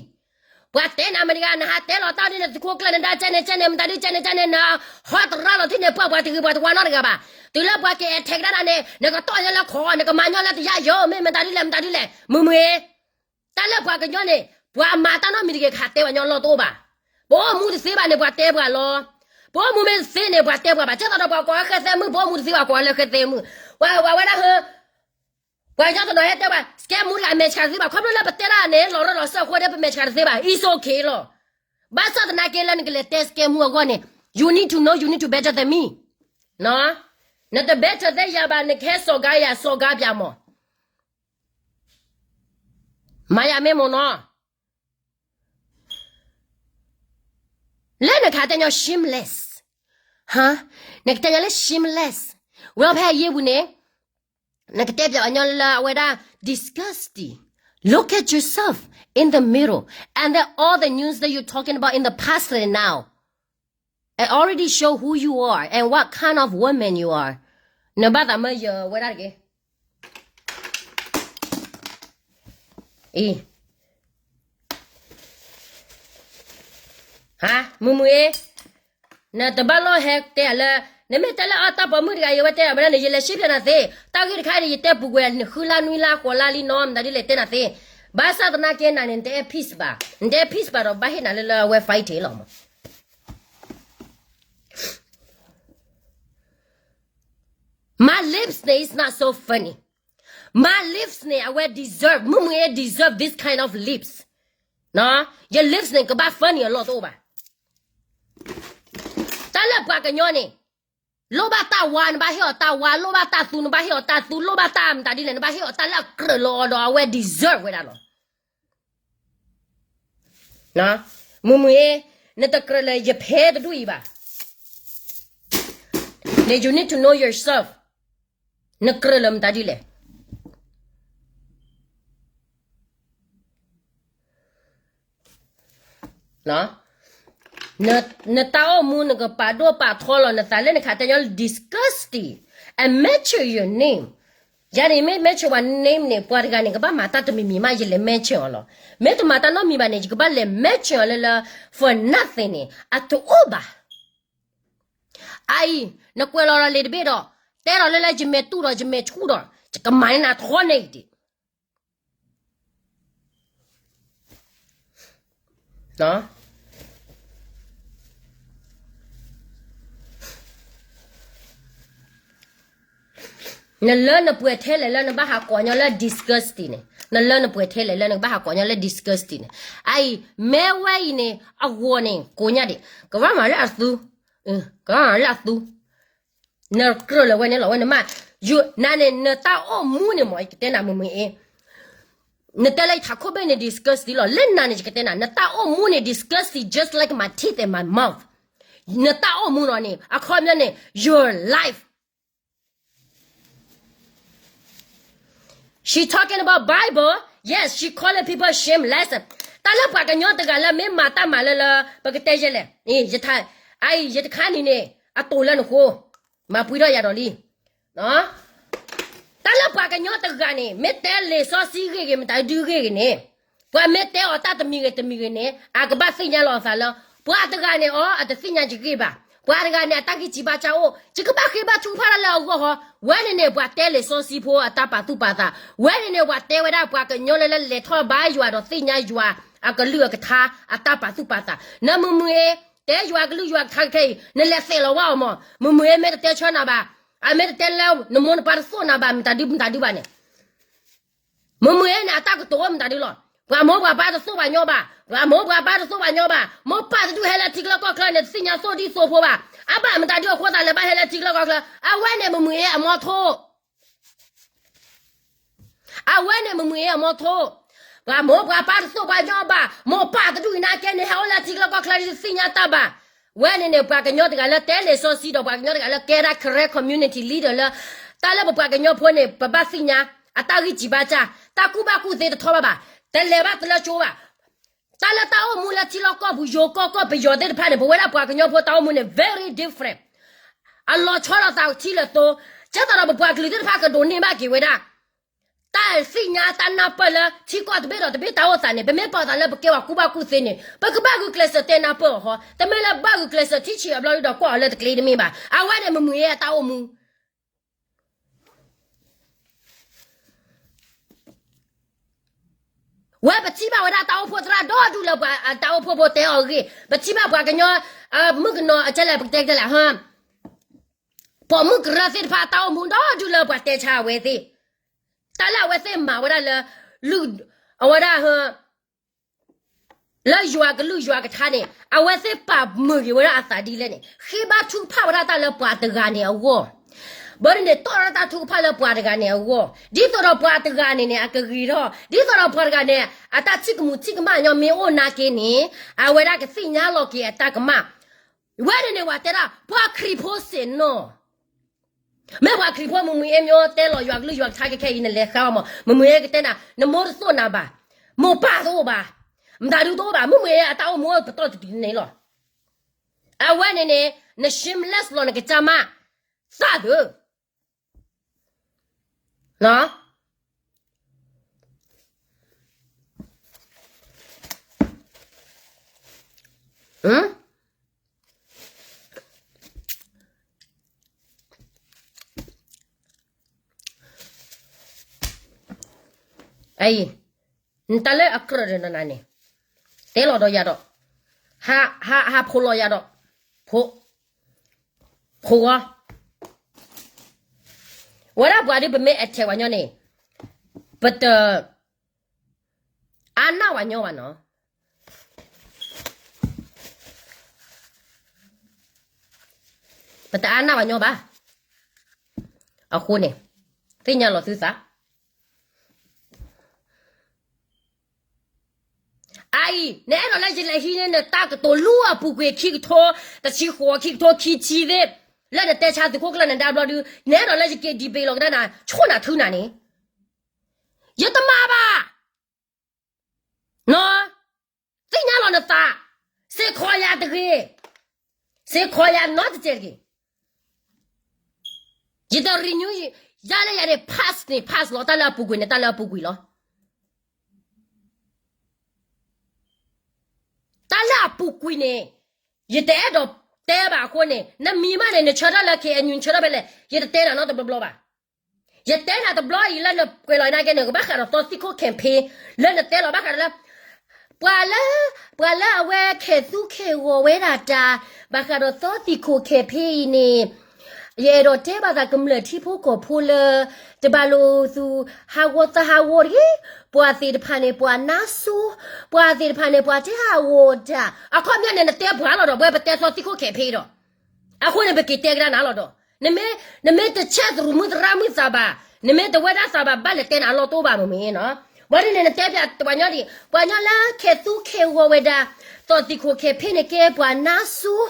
ပှၤတဲနၤမတၤတဂၤ နဟးတဲလီၤတၢ်ဒ်န့ၣ် သုးခိၣ်ကျၢၢ်နဒါကဲန့ၣ်ကဲန့ၣ် မတၤဒ်ကဲန့ၣ်ကဲန့ၣ် နဟီတရၣ်လီၤထံန့ၣ် ပှၤပှၤတဂ့ၤပှၤတဝါနီတဂၤဘၣ်. တုၤလၢပှၤကအဲၣ်ထဲးကဒါနၤန့ၣ် နကတီၢ်ညီလၢခီၣ် နကမၤညီလၢတယၢ်ယိာ် မ့ၢ်မတၤဒ်လဲၣ်မတၤဒ်လဲၣ် မုၢ်မုၢ်ဧ့. တၢ်လၢပှၤကညီန့ၣ် ပှၤအမၤတၢ်နီတမံၤတဂ့ၤ ကဟးတဲပှၤညီလီၢ်တအိၣ်ဘၣ်. ပအိၣ်မူတသ့ဘၣ်န့ၣ် ပှၤတဲပှၤလီၤ. ပအိၣ်မူမ့ၢ်တသ့န့ၣ် ပှၤတဲပှၤဘၣ်. ကဲသိးဒီးပှၤကိးဝဲဃဲသဲမုၣ် ပအိၣ်မူတသ့ဘၣ်ကိးဝဲလၢဃဲသဲမုၣ်. ပှၤဝဲဒၣ်ဟၢ ပှၤကညီတနီၤဟဲတဲပှၤ scam မူတဂၤ အမဲာ်ဆှးတသ့ဘၣ် ခီဖျိလၢပတဲဒၣ်န့ၣ် လီၤရၢလီၤစၢၢ်အဃိဒီး ပမဲာ်ဆှးတသ့ဘၣ် it's okay လီၤ. ဘၣ်ဆၣ်သနာ်က့လၢနကလဲၤတဲ scam မူအဂီၢ်န့ၣ် you need to know, you need to better than me. နတ better သ့ယၤဘၣ် နကဟဲစိာ်ကါယၤ စိာ်ကါပၠးမး မၤယၤမ့ၢ်မ့ၢ်နီၤ လၢနကဟးတဲညီ shameless, ဟါ, နကတဲညီလၢ shameless, ဝဲဖဲအယ့ၢ်ပူၤန့ၣ် နကတဲပၠးအညီလၢအဝဲဒၣ် disgusting. Look at yourself in the mirror and then all the news that you're talking about in the past and now, it already show who you are and what kind of woman you are. နဘၣ်သးမၢယဝဲဒၣ်တက့ၢ်. အံၤ ဟါ မုၢ်မုၢ်အ့ နတဘၣ်လီၢ်ဟဲတဲလၢ နမ့ၢ်တဲလၢအတၢ်ပိာ်မုၣ်တဂၤ ယဝဲတဲအဝဲဒၣ်န့ၣ် ယလဲၤရှဲပၠးနၤသ့, တၢ်ဂ့ၢ်တခါန့ၣ် ယတဲပူၤကွံာ်နဃုလါနွံလါဃိးလါလံနီၤ မတၤဒ်လဲၣ်တဲနၤသ့, ဘၣ်ဆၣ်သနာ်က့နၤန့ၣ် နတအဲၣ် peace ဘၣ်, နတအဲၣ် peace ဘၣ်ဒီး ဘၣ်ဟ့ၣ်နၤလၢလၢအဝဲ fighting လီၤမး. My lips န့ၣ် is not so funny. My lips န့ၣ် အဝဲ deserve, မုၢ်မုၢ်အ့ deserve this kind of lips. Your lips န့ၣ် ကဘၣ် funny အလီၢ်တအိၣ်ဘၣ်. တၢ်လၢပှၤကညီန့ၣ် လိၣ်ဘၣ်တၢ်ဝါ နဘၣ်ဟ့ၣ်အီၤတၢ်ဝါ, လိၣ်ဘၣ်တၢ်သူ နဘၣ်ဟ့ၣ်အီၤတၢ်သူ, လိၣ်ဘၣ်တၢ်မတၤဒ်လဲၣ် နဘၣ်ဟ့ၣ်အီၤတၢ်လၢအကြၢးလီၤအီၤဒီး အဝဲ deserve ဝဲဒၣ်လီၤ. မုၢ်မုၢ်အ့ နတကြၢးလၢယဖဲတဒူၣ်အံၤဘၣ်. န့ၣ် you need to know yourself. နကြၢးလၢမတၤဒ်လဲၣ်. နတၢ်အိၣ်မူနကပာ်ဒိၣ်ပာ်ထီလီၤနသးလၢနခးတဲညီလၢ disgusting and mention your name. ယၤန့ၣ်မ့ၢ် mention ပှၤ name န့ၣ် ပှၤတဂၤန့ၣ် ကဘၣ်မၤတၢ်တမံၤမံၤမး ယလဲၤ mention အီၤလီၤ. မ့ၢ်တမၤတၢ်နီတမံၤဘၣ်န့ၣ် ယကဘၣ်လဲၤ mention အီၤလၢလၢ for nothing န့ၣ် အတအိၣ်ဘၣ်. အအံၤ နကွဲးလီၤဒီးလံာ်တဘ့ၣ်ဒီး တဲဒီးလၢလၢယမဲာ်တူၢ်ဒီး ယမဲာ်ဆူၣ်ဒီး ယကမၤန့ၢ်နၤထီန့ၣ်အံၤဒံး. နလၢနပှဲၤထဲလဲၣ်လၢနဘၣ်ဟးကိးညီလၢ disgusting န့ၣ်, နလၢနပှဲၤထဲလဲၣ်လၢနကဘၣ်ဟးကိးညီလၢ disgusting န့ၣ်. အအံၤ မ့ၢ်ဝဲအံၤန့ၣ် အဂီၤန့ၣ် ကိးညါဒံး, ကဘၣ်မၤလၢအသူ, ကဘၣ်မၤလၢအသူ. နကြၢးလၢဝဲန့ၣ်လီၤ ဝဲန့ၣ်မး, နၤန့ၣ် နတၢ်အိၣ်မူန့ၣ်မ့ၢ် ယကတဲနၤမုာ်မုာ်အ့ နတဲလၢယထးခိၣ်ဘ့ၣ်န့ၣ် disgusting လီၤ. လၢနၤန့ၣ် ယကတဲနၤ နတၢ်အိၣ်မူန့ၣ် disgusting just like my teeth and my mouth. နတၢ်အိၣ်မူနီၤန့ၣ် အခီပညီန့ၣ် your life. She talking about Bible, yes, she calling people shameless. တၢ်လၢပှၤကညီတဂၤလၢမ့ၢ်မၤတၢ်မၤလၢလၢ ပကတဲယဲလဲၣ်, ယတခါနံၤန့ၣ် အတိာ်လၢနဃိ, မၤပှံၤထီၣ်ယၤဒီးလံ. တၢ်လၢပှၤကညီတဂၤန့ၣ် မ့ၢ်တဲလံာ်စီဆှံဂ့ၢ်ဂ့ၤ မတၤဒုဂ့ၢ်ဂ့ၤန့ၣ်, ပှၤမ့ၢ်တဲအီၤတၢ်တမံၤဂ့ၤတမံၤဂ့ၤန့ၣ် အကဘၣ်သ့ၣ်ညါလီၤအသးလၢ ပှၤတဂၤန့ၣ်အီၤ အတသ့ၣ်ညါယဂ့ၢ်ဘၣ်, ပှၤတဂၤန့ၣ် အတၢ်ဂံၢ်စၢ်ဘါစၢ်အိၣ်, ယကဘၣ်ဃ့ဘါထုကဖၣ်တၢ်လၢအဂီၢ်ဟီ, ဝဲန့ၣ်န့ၣ် ပှၤတဲလံာ်စီဆှံဖိအတၢ်ပာ်သူၣ်ပာ်သး, ဝဲန့ၣ်န့ၣ် ပှၤတဲဝဲဒၣ်ပှၤကညီလၢလၢလဲၤထီၣ်ဘါယွၤဒီးသ့ၣ်ညါယွၤ အကလုၢ်အကထါ အတၢ်ပာ်သူၣ်ပာ်သး. နမုာ်မုာ်အ့ တဲယွၤကလုၢ်ယွၤကထါကခဲအံၤ နလဲၤသဲးလီၤဝဲအီၤမး, မုာ်မုာ်အ့ မ့ၢ်တတဲဆၢနၤဘၣ်, အမ့ၢ်တတဲလၢနမိၢ်နပၢ်တသိၣ်နၤဘၣ် မတၤဒုမတၤဒုဘၣ်န့ၣ် မုာ်မုာ်အ့န့ၣ် အတၢ်ကတိၤအိၣ်မတၤဒုလီၤ. ပှၤမိၢ်ပှၤပၢ်တသိၣ်ပှၤညီဘၣ်, ပှၤမိၢ်ပှၤပၢ်တသိၣ်ပှၤညီဘၣ်, မိၢ်ပၢ်တဒူၣ်ဟဲလၢထံချၢကီၢ်ချၢန့ၣ် တသ့ၣ်ညါသိၣ်ဒံၣ်သိဖိဘၣ်, အဘၣ်မတၤဒုအဃိသတးလဲၤဘၣ်ဟဲလၢထံချၢကီၢ်ချၢ, အဝဲန့ၣ်မုာ်မုာ်အ့အမိၢ်ထိ အဝဲန့ၣ်မုာ်မုာ်အ့အမိၢ်ထိ, ပှၤမိၢ်ပှၤပၢ်တသိၣ်ပှၤညီဘၣ်, မိၢ်ပၢ်တဒူၣ်အံၤနာ်ကဲန့ၣ် ဟဲအိၣ်လၢထံချၢကီၢ်ချၢတသ့ၣ်ညါတၢ်ဘၣ်. ဝဲန့ၣ်န့ၣ် ပှၤကညီတဂၤလၢတဲလံာ်စီဆှံဒီး ပှၤကညီတဂၤလၢကဲဒၣ် Karen community leader လၢ တၢ်လၢပပှၤကညီဖိန့ၣ် ပဘၣ်သ့ၣ်ညါ အတၢ်ဂံၢ်စၢ်ဘါစၢ်, တၢ်ကူၣ်ဘၣ်ကူၣ်သ့တထီဘၣ်ဘၣ်, တလဲၤဘၣ်တလၢကၠိဘၣ်. တၢ်လၢတၢ်အိၣ်မူလၢထံလီၢ်ကီၢ်ပူၤ ယိၤကီၢ်ကီၢ်ပယီၤသ့ၣ်တဖၣ်န့ၣ် ပဝဲဒၣ်ပှၤကညီဖိတၢ်အိၣ်မူန့ၣ် very different. အလီၤဆီလိာ်သးထံလၢာ်သိ, ကဲသိးဒီးပပှၤကလုာ်သ့ၣ်တဖၣ်ကဒိးန့ၢ်ဘၣ်က့ၤဝဲဒၣ် တၢ်သ့ၣ်ညါတၢ်နၢ်ပၢၢ်လၢထံကီၢ်တဘ့ၣ်ဒီးတဘ့ၣ်တၢ်အိၣ်သးန့ၣ်, ပမ့ၢ်ပာ်သးလၢပကဲပှၤကူၣ်ဘၣ်ကူၣ်သ့န့ၣ် ပကဘၣ်ဂုာ်ကျဲးစၢးတဲနၢ်ပၢၢ်အီၤဃီ, တမ့ၢ်လၢဘၣ်ဂုာ်ကျဲးစၢးထံၣ်ဆံးအဘျီဒီးကွၢ်အီၤလၢတကျ့တမ့ၢ်ဘၣ်. အဝဲန့ၣ်မုာ်မုာ်အ့အတၢ်အိၣ်မူ ဝဲပထံၣ်ဘၣ်ဝဲဒၣ်တၢ်အိၣ်ဖှိၣ်သရၣ်ဒီဒူၣ်လၢပှၤအတၢ်အိၣ်ဖှိၣ်ဖိတဲအီၤအဂ့ၢ်, ပထံၣ်ဘၣ်ပှၤကညီ မုၣ်ကနီၤအကဲလဲၣ် ပကတဲကဲလဲၣ်, ပိာ်မုၣ်ကရၢသ့ၣ်တဖၣ်အတၢ်အိၣ်မူဒီဒူၣ်လၢပှၤတဲဆါအဝဲသ့ၣ်, တၢ်လၢအဝဲသ့ၣ်မၤဝဲဒၣ်လၢ လုၢ် အဝဲဒၣ် လၢယွၤကလုၢ်ယွၤကထါန့ၣ် အဝဲသ့ၣ်ပာ်မုာ်က့ၤဝဲဒၣ်အသးဒ်လဲၣ်န့ၣ် ဃ့ဘါထုကဖၣ်ဝဲဒၣ်တၢ်လၢပှၤတဂၤန့ၣ်အဂီၢ်, ဘၣ်ဒ်န့ၣ် တီၣ်ထီၣ်တၢ်ထုကဖၣ်လၢပှၤတဂၤန့ၣ်အဂီၢ်, ဒ်သိးဒီးပှၤတဂၤန့ၣ်န့ၣ် အကဂ့ၤထီၣ်, ဒ်သိးဒီးပှၤတဂၤန့ၣ် အတၢ်ထံၣ်ကမူးထံၣ်ကမၣ်ညီမ့ၢ်အိၣ်နာ်က့န့ၣ် အဝဲဒၣ်ကသ့ၣ်ညါလီၤက့ၤအတၢ်ကမၣ်, ဝဲန့ၣ်န့ၣ် ပှၤတဲဒၣ် ပှၤခရံာ်ဖိစ့ၢ်နီၤ မ့ၢ်ပှၤခရံာ်ဖိမုၢ်မုၢ်အ့ မ့ၢ်တဲလီၤယွၤကလုၢ်ယွၤကထါခဲခဲအံၤ နလဲၤဃါအီၤမး, မုၢ်မုၢ်အ့ကတဲနၤ နမိၢ်တသိၣ်နၤဘၣ်, မိၢ်ပၢ်တအိၣ်ဘၣ်, မတၤဒုတအိၣ်ဘၣ်, မုၢ်မုၢ်အ့အတၢ်အိၣ်မူပတီၢ်တတုၤန့ၣ်လီၤ. အဝဲန့ၣ်န့ၣ် န shameless လီၤ နကစၢ်မး သၣ်သၢ အံၤ နတၢ်လၢအကြၢးဒီးနၤန့ၣ် တဲလီၤဒီးယၤဒီး ဟး ဟး ဟးဖိးလီၤယၤဒီး ဖိး ဖိးဂီၤ ဝဲဒၣ်ပှၤဒ်ပမ့ၢ် attack ပှၤညီန့ၣ် ပတ အါနၢ်ပှၤညီဘၣ်နီၤ, ပတအါနၢ်ပှၤညီဘၣ်. အဃိန့ၣ် သ့ၣ်ညါလီၤသုသး အအံၤ နအဲၣ်ဒိးလၢယလဲၤဟံးန့ၢ်နတၢ်ကတိၤလူၤအပူၤကွံာ်ခံကထိ တဆံဃိး ခံကထိခံဆံသ့ၣ် လၢနတဲဆါသုးခိၣ်ကျၢၢ်နဒါဘျီဒုး နအဲၣ်ဒိးလၢယက့ၤ debate လီၤကဒါနၤ ဆိၣ်နၤထုနၤန့ၣ် ယတမၤဘၣ်. နီၢ်, သ့ၣ်ညါလီၤနသး, စ့ၢ်ကီးယၤတဂ့ၤ, စ့ၢ်ကီးယၤနီတစဲးတဂ့ၤ. ယတ renew ယၤလၢယၤန့ၣ် pass န့ၣ် pass လီၤ တၢ်လၢအပူၤကွံာ်န့ၣ် တၢ်လၢအပူၤကွံာ်လီၤ. တၢ်လၢအပူၤကွံာ်န့ၣ် ယတအဲၣ်ဒိးတဲဘၣ်အဃိန့ၣ် နမံၤမးန့ၣ် နဆၢထၢၣ်လၢ KNU နဆၢထၢၣ်ဖဲလဲၣ် ယတတဲနၤနီတဘျီဘျီဘၣ်. ယတဲနၤတဘျီအံၤလၢနကွဲးလီၤနၤကဲန့ၣ် ကဘၣ်ဃးဒီးသီသံၣ်ခိၣ် campaign လၢနတဲလီၤဘၣ်ဃးဒီးလၢ ပှၤလၢ ပှၤလၢအဝဲခဲသူခဲဂီၤဝဲဒၣ်တၢ် ဘၣ်ဃးဒီးသီသံၣ်ခိၣ် campaign အံၤန့ၣ် ယအဲၣ်ဒိးတဲဘၣ်သးကမျၢၢ်ထံဖိကီၢ်ဖိလၢ တဘၣ်လိာ်သူၣ် ဟးဂီၤသးဟးဂီၤတဂ့ၤ, ပှၤသ့ၣ်တဖၣ်န့ၣ် ပှၤနါစိၤ, ပှၤသ့ၣ်တဖၣ်န့ၣ် ပှၤတဲဟးဂီၤတၢ်, အခီပညီန့ၣ် နတဲပှၤလီၤဒီး ပဝဲပတဲသီသံၣ်ခိၣ် campaign ဒီး အဃိန့ၣ် ပက့ၤတဲကဒါနၤလီၤဒီး နမ့ၢ်တဆဲးသရူးမုၢ်သရၣ်မုၢ်သးဘၣ်, နမ့ၢ်တဝဲဒၣ်သးဘၣ် ဘၣ်လဲၤတဲနၤအလီၢ်တအိၣ်ဘၣ်မ့ၢ်နီၤ. ဝဲဒ်န့ၣ် နတဲပှၤပှၤညီဒံး ပှၤညီလၢခဲသူခဲဂီၤဝဲဒၣ် သီသံၣ်ခိၣ် campaign န့ၣ်ကဲပှၤနါစိၤ,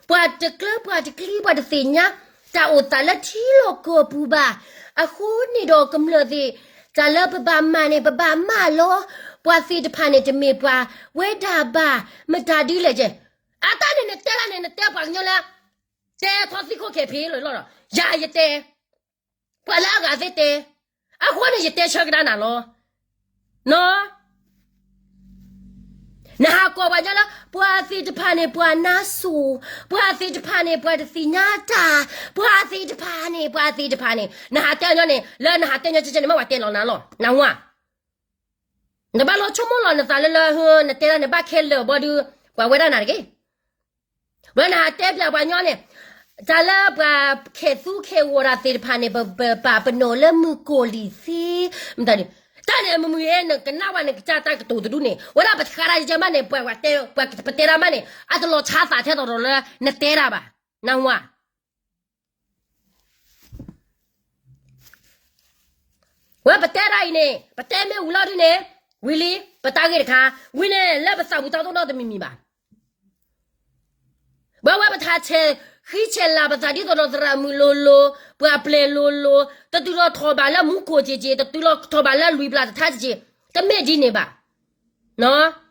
ပှၤတကျၢၤပှၤတကျံၤ ပှၤတသ့ၣ်ညါ တၢ်အိၣ်သးလၢထံလီၢ်ကီၢ်ပူၤဘၣ်. အဃိန့ၣ်ဒီးကမျၢၢ်သ့ၣ် တၢ်လၢပဘၣ်မၤန့ၣ် ပဘၣ်မၤလီၤ. ပှၤသ့ၣ်တဖၣ်န့ၣ် တမ့ၢ်ပှၤဝဲဒၣ်ဘၣ် မတၤဒ်လဲၣ်ကဲ. အတၢ်န့ၣ်နတဲဒၣ်န့ၣ် နတဲပှၤကညီလၢ တဲသီသံၣ်ခိၣ် campaign လီၤလီၤဒီး ယၤယတဲ, ပှၤလၢအဂၤသ့ၣ်တဲ, အဃိန့ၣ် ယတဲဆၢကဒါနၤလီၤ. နီၤ, နဟးကိးပှၤညီလၢ ပှၤသ့ၣ်တဖၣ်န့ၣ် ပှၤနါစိၤ, ပှၤသ့ၣ်တဖၣ်န့ၣ် ပှၤတသ့ၣ်ညါတၢ်, ပှၤသ့ၣ်တဖၣ်န့ၣ် ပှၤသ့ၣ်တဖၣ်န့ၣ် နဟးတဲညီန့ၣ် လၢနဟးတဲညီကဲကဲန့ၣ် မ့ၢ်ဝဲတဲလီၤနၤလီၤ နဝၤ နဘၣ်လီၤဆိကမိၣ်လီၤနသးလၢလၢ နတဲဒၣ်န့ၣ် ဘၣ်ခဲလၢာ်ဘီဒုး ပှၤဝဲဒၣ်နၤတဂ့ၤ. ဝဲနဟးတဲပျးပှၤညီန့ၣ် တၢ်လၢပှၤခဲသူခဲဂီၤတၢ်သ့ၣ်တဖၣ်န့ၣ် ပပပာ်ပနီၣ်လၢမုၢ်ကိၢ်လံၤသ့, မတၤဒ်, တၢ်န့ၣ်မုာ်မုာ်ဧါ နကနၣ်ဝဲန့ၣ် ကစၢ်တၢ်ကတိၤတဒူၣ်န့ၣ် ဝဲဒၣ်ပတခါဒၣ်ယကဲမးန့ၣ် ပှၤတဲ, ပှၤပတဲဒၣ်မးန့ၣ် အတလီၤဆါသးထဲသိးဒီးလၢ နတဲဒၣ်ဘၣ်, နဝၤ ဝဲပတဲဒၣ်အံၤန့ၣ် ပတဲမ့ၢ်ဝံၤလီၤဒုန့ၣ် ဝံၤလံ ပတၢ်ဂ့ၢ်တခါ, ဝံၤန့ၣ် လၢပသးပူၤတၢ်သိၣ်နီတမံၤမံၤဘၣ်. ဝဲဝဲပထးဆဲးဃံဆဲးလၤပသးဒ်သိးဒီးသရၣ်မုၣ်လိၤလိၤ, ပှၤပျဲၤလိၤလိၤ, တတုၤလီၤထီၣ်ဘၣ်လၢမူခိၣ်က့ၤက့ၤ, တတုၤလီၤထီၣ်ဘၣ်လၢလွံၢ်ပျၢ်တထါက့ၤက့ၤ, တမ့ၢ်ဒ်န့ၣ်ဘၣ်. နီၤ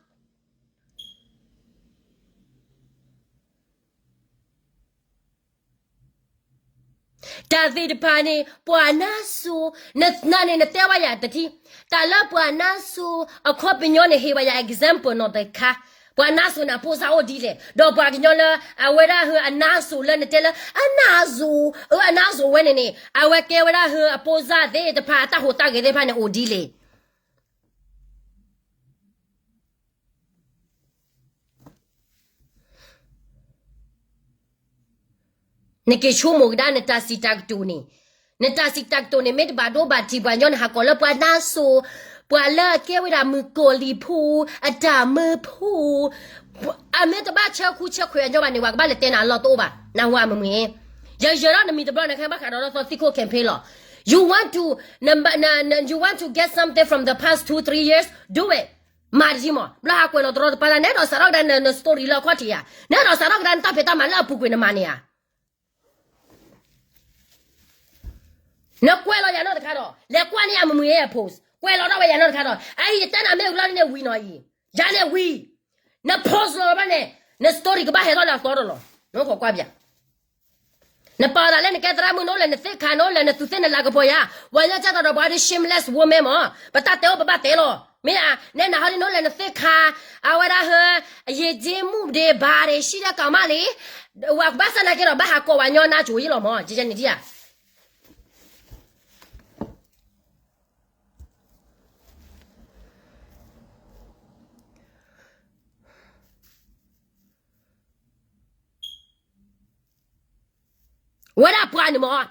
တၢ်သ့ၣ်တဖၣ်န့ၣ် ပှၤနါစိၤ, နန့ၣ် နတဲဝဲယၤတထံၣ်, တၢ်လၢပှၤနါစိၤ အခီပညီန့ၣ် ဟ့ၣ်ဝဲယၤ example နီၢ်တခါ, ပှၤနါစိၤန့ၣ် အဖိစၢ်အိၣ်ဒ်လဲၣ်, ဒီးပှၤကညီလၢ အဝဲဒၣ်ဟၢအနါစိၤလၢနတဲလၢ အနါစိၤ, အၢ အနါစိၤဝဲန့ၣ်န့ၣ် အဝဲကဲဝဲဒၣ်ဟၢအဖိစၢ်သ့ၣ်တဖၣ် အတၢ်ဟူးတၢ်ဂဲၤသ့ၣ်တဖၣ်န့ၣ် အိၣ်ဒ်လဲၣ်. နက့ၤဆိကမိၣ်ကဒါနတၢ်စံးတၢ်ကတိၤန့ၣ်, နတၢ်စံးတၢ်ကတိၤန့ၣ် မ့ၢ်တဘၣ်ဒိဘၣ်ထံးပှၤညီန့ၣ် ဟးကိးလၢပှၤနါစိၤ, ပှၤလၢအကဲဝဲဒၣ်မုၣ်ကီၤလံၤဖိ, အတၢ်မၢဖိ, အမ့ၢ်တဘၣ်ဆၢခူဆၢခွဲးအညီဘၣ်န့ၣ် ပှၤကဘၣ်လဲၤတဲနၤအလီၢ်တအိၣ်ဘၣ်, နဝၤမုာ်မုာ်, ယယၢၤထီၣ်နမံၤတဘျီန့ၣ် ခဲဘၣ်ဃးဒီးလၢသီသံၣ်ခိၣ် campaign လီၤ. You want to, you want to get something from the past two three years, do it. မၤတယံၤမး ဘျီဟးကွဲးလီၤတရီတပါဒၣ် နအဲၣ်ဒိးစးထီၣ်ကဒါန story လၢအခီၣ်ထံးဧါ, နအဲၣ်ဒိးစးထီၣ်ကဒါနတၢ်ဖံးတၢ်မၤလၢအပူၤကွံာ်နမၤန့ၣ်ဧါ. နကွဲးလီၤယၤနီတခါဒီး လဲၤကွၢ်န့ၢ်အမုာ်မုာ်အ post ကွဲးလီၤထီၣ်ဝဲယၤနီတခါဒီး အအံၤယတဲနၤမ့ၢ်ဝံၤလီၤန့ၣ်ဝံၤနီၤအံၤ, ယၤန့ၣ်ဝံၤ, န post လီၤဘၣ်န့ၣ် န story ကဘၣ်ဟဲထီၣ်လၢအသီဒီးလီၤ, နကွၢ်ပျး နပာ်သးလၢနကဲသရၣ်မုၣ် နအိၣ်လၢနသ့ၣ်ခါ နအိၣ်လၢနသူးသ့ၣ်နလၤကပီၤယၤ, ပှၤညီကဲသိးဒီးပှၤဒ် shameless woman မး, ပတၢ်တဲအိၣ်ပဘၣ်တဲလီၤ, မ့ၢ်ဧါ, နဲနဟီဒ်နအိၣ်လၢနသ့ၣ်ခါ, အဝဲဒၣ်ဟၢ, အယ့ၢ်က့မူၣ်ဒ့ဘၣ်ဒ့ၣ် ရှံဒၣ်ကမၣ်လံ, ဝဲဘၣ်ဆၣ်နာ်က့ဒီး ဘၣ်ဟးကိးပှၤညီနါစိၤယံလီၤမး, ကန့ၣ်ဒ်ဧါ ဝဲဒၣ်ပှၤန့ၣ်မး,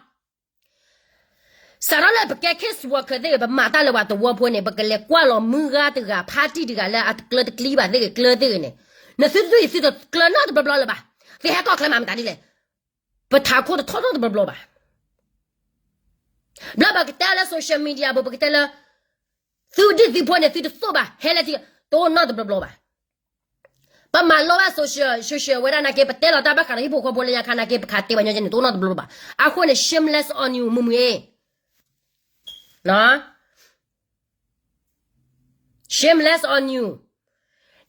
စးထီၣ်လၢပကဲ case worker သ့ၣ်ဂ့ၤ ပမၤတၢ်လၢပှၤသဝီဖိန့ၣ် ပကလဲၤကွၢ်လီၤမုၢ်ဂၤတဂၤ ဖါတံၢ်တဂၤလၢအတကျၢၤတကျံဘၣ်သ့ၣ်ဂ့ၤ ကျၢၤသ့ၣ်ဂ့ၤန့ၣ်, နသုသုသုတကျၢၤနီတဘျီဘျီလၢၤဘၣ်, သုဟဲကီၢ်ချၢမးမတၤဒ်လဲၣ်, ပထးခိၣ်တထီၣ်နီတဘျီဘျီဘၣ်. ဘျီပကတဲလၢ social media ပူၤ ပကတဲလၢ သုဒ်သုဖိန့ၣ် သုတသိၣ်ဘၣ် ဟဲလၢထံ တအိၣ်နီတဘျီဘျီဘၣ်. ပမၤလိဘၣ် social, social ဝဲဒၣ်နာ်က့ ပတဲလီၤတၢ်ဘၣ်ဃးဒီးဟံၣ်ဖိဃီဖိလၢညါခါနာ်က့ ပခးတ့ၢ်ပှၤညီကဲန့ၣ် တအိၣ်နီတဘျီဘၣ်. အဃိန့ၣ် shameless on you မုၢ်မုၢ်အ့ shameless on you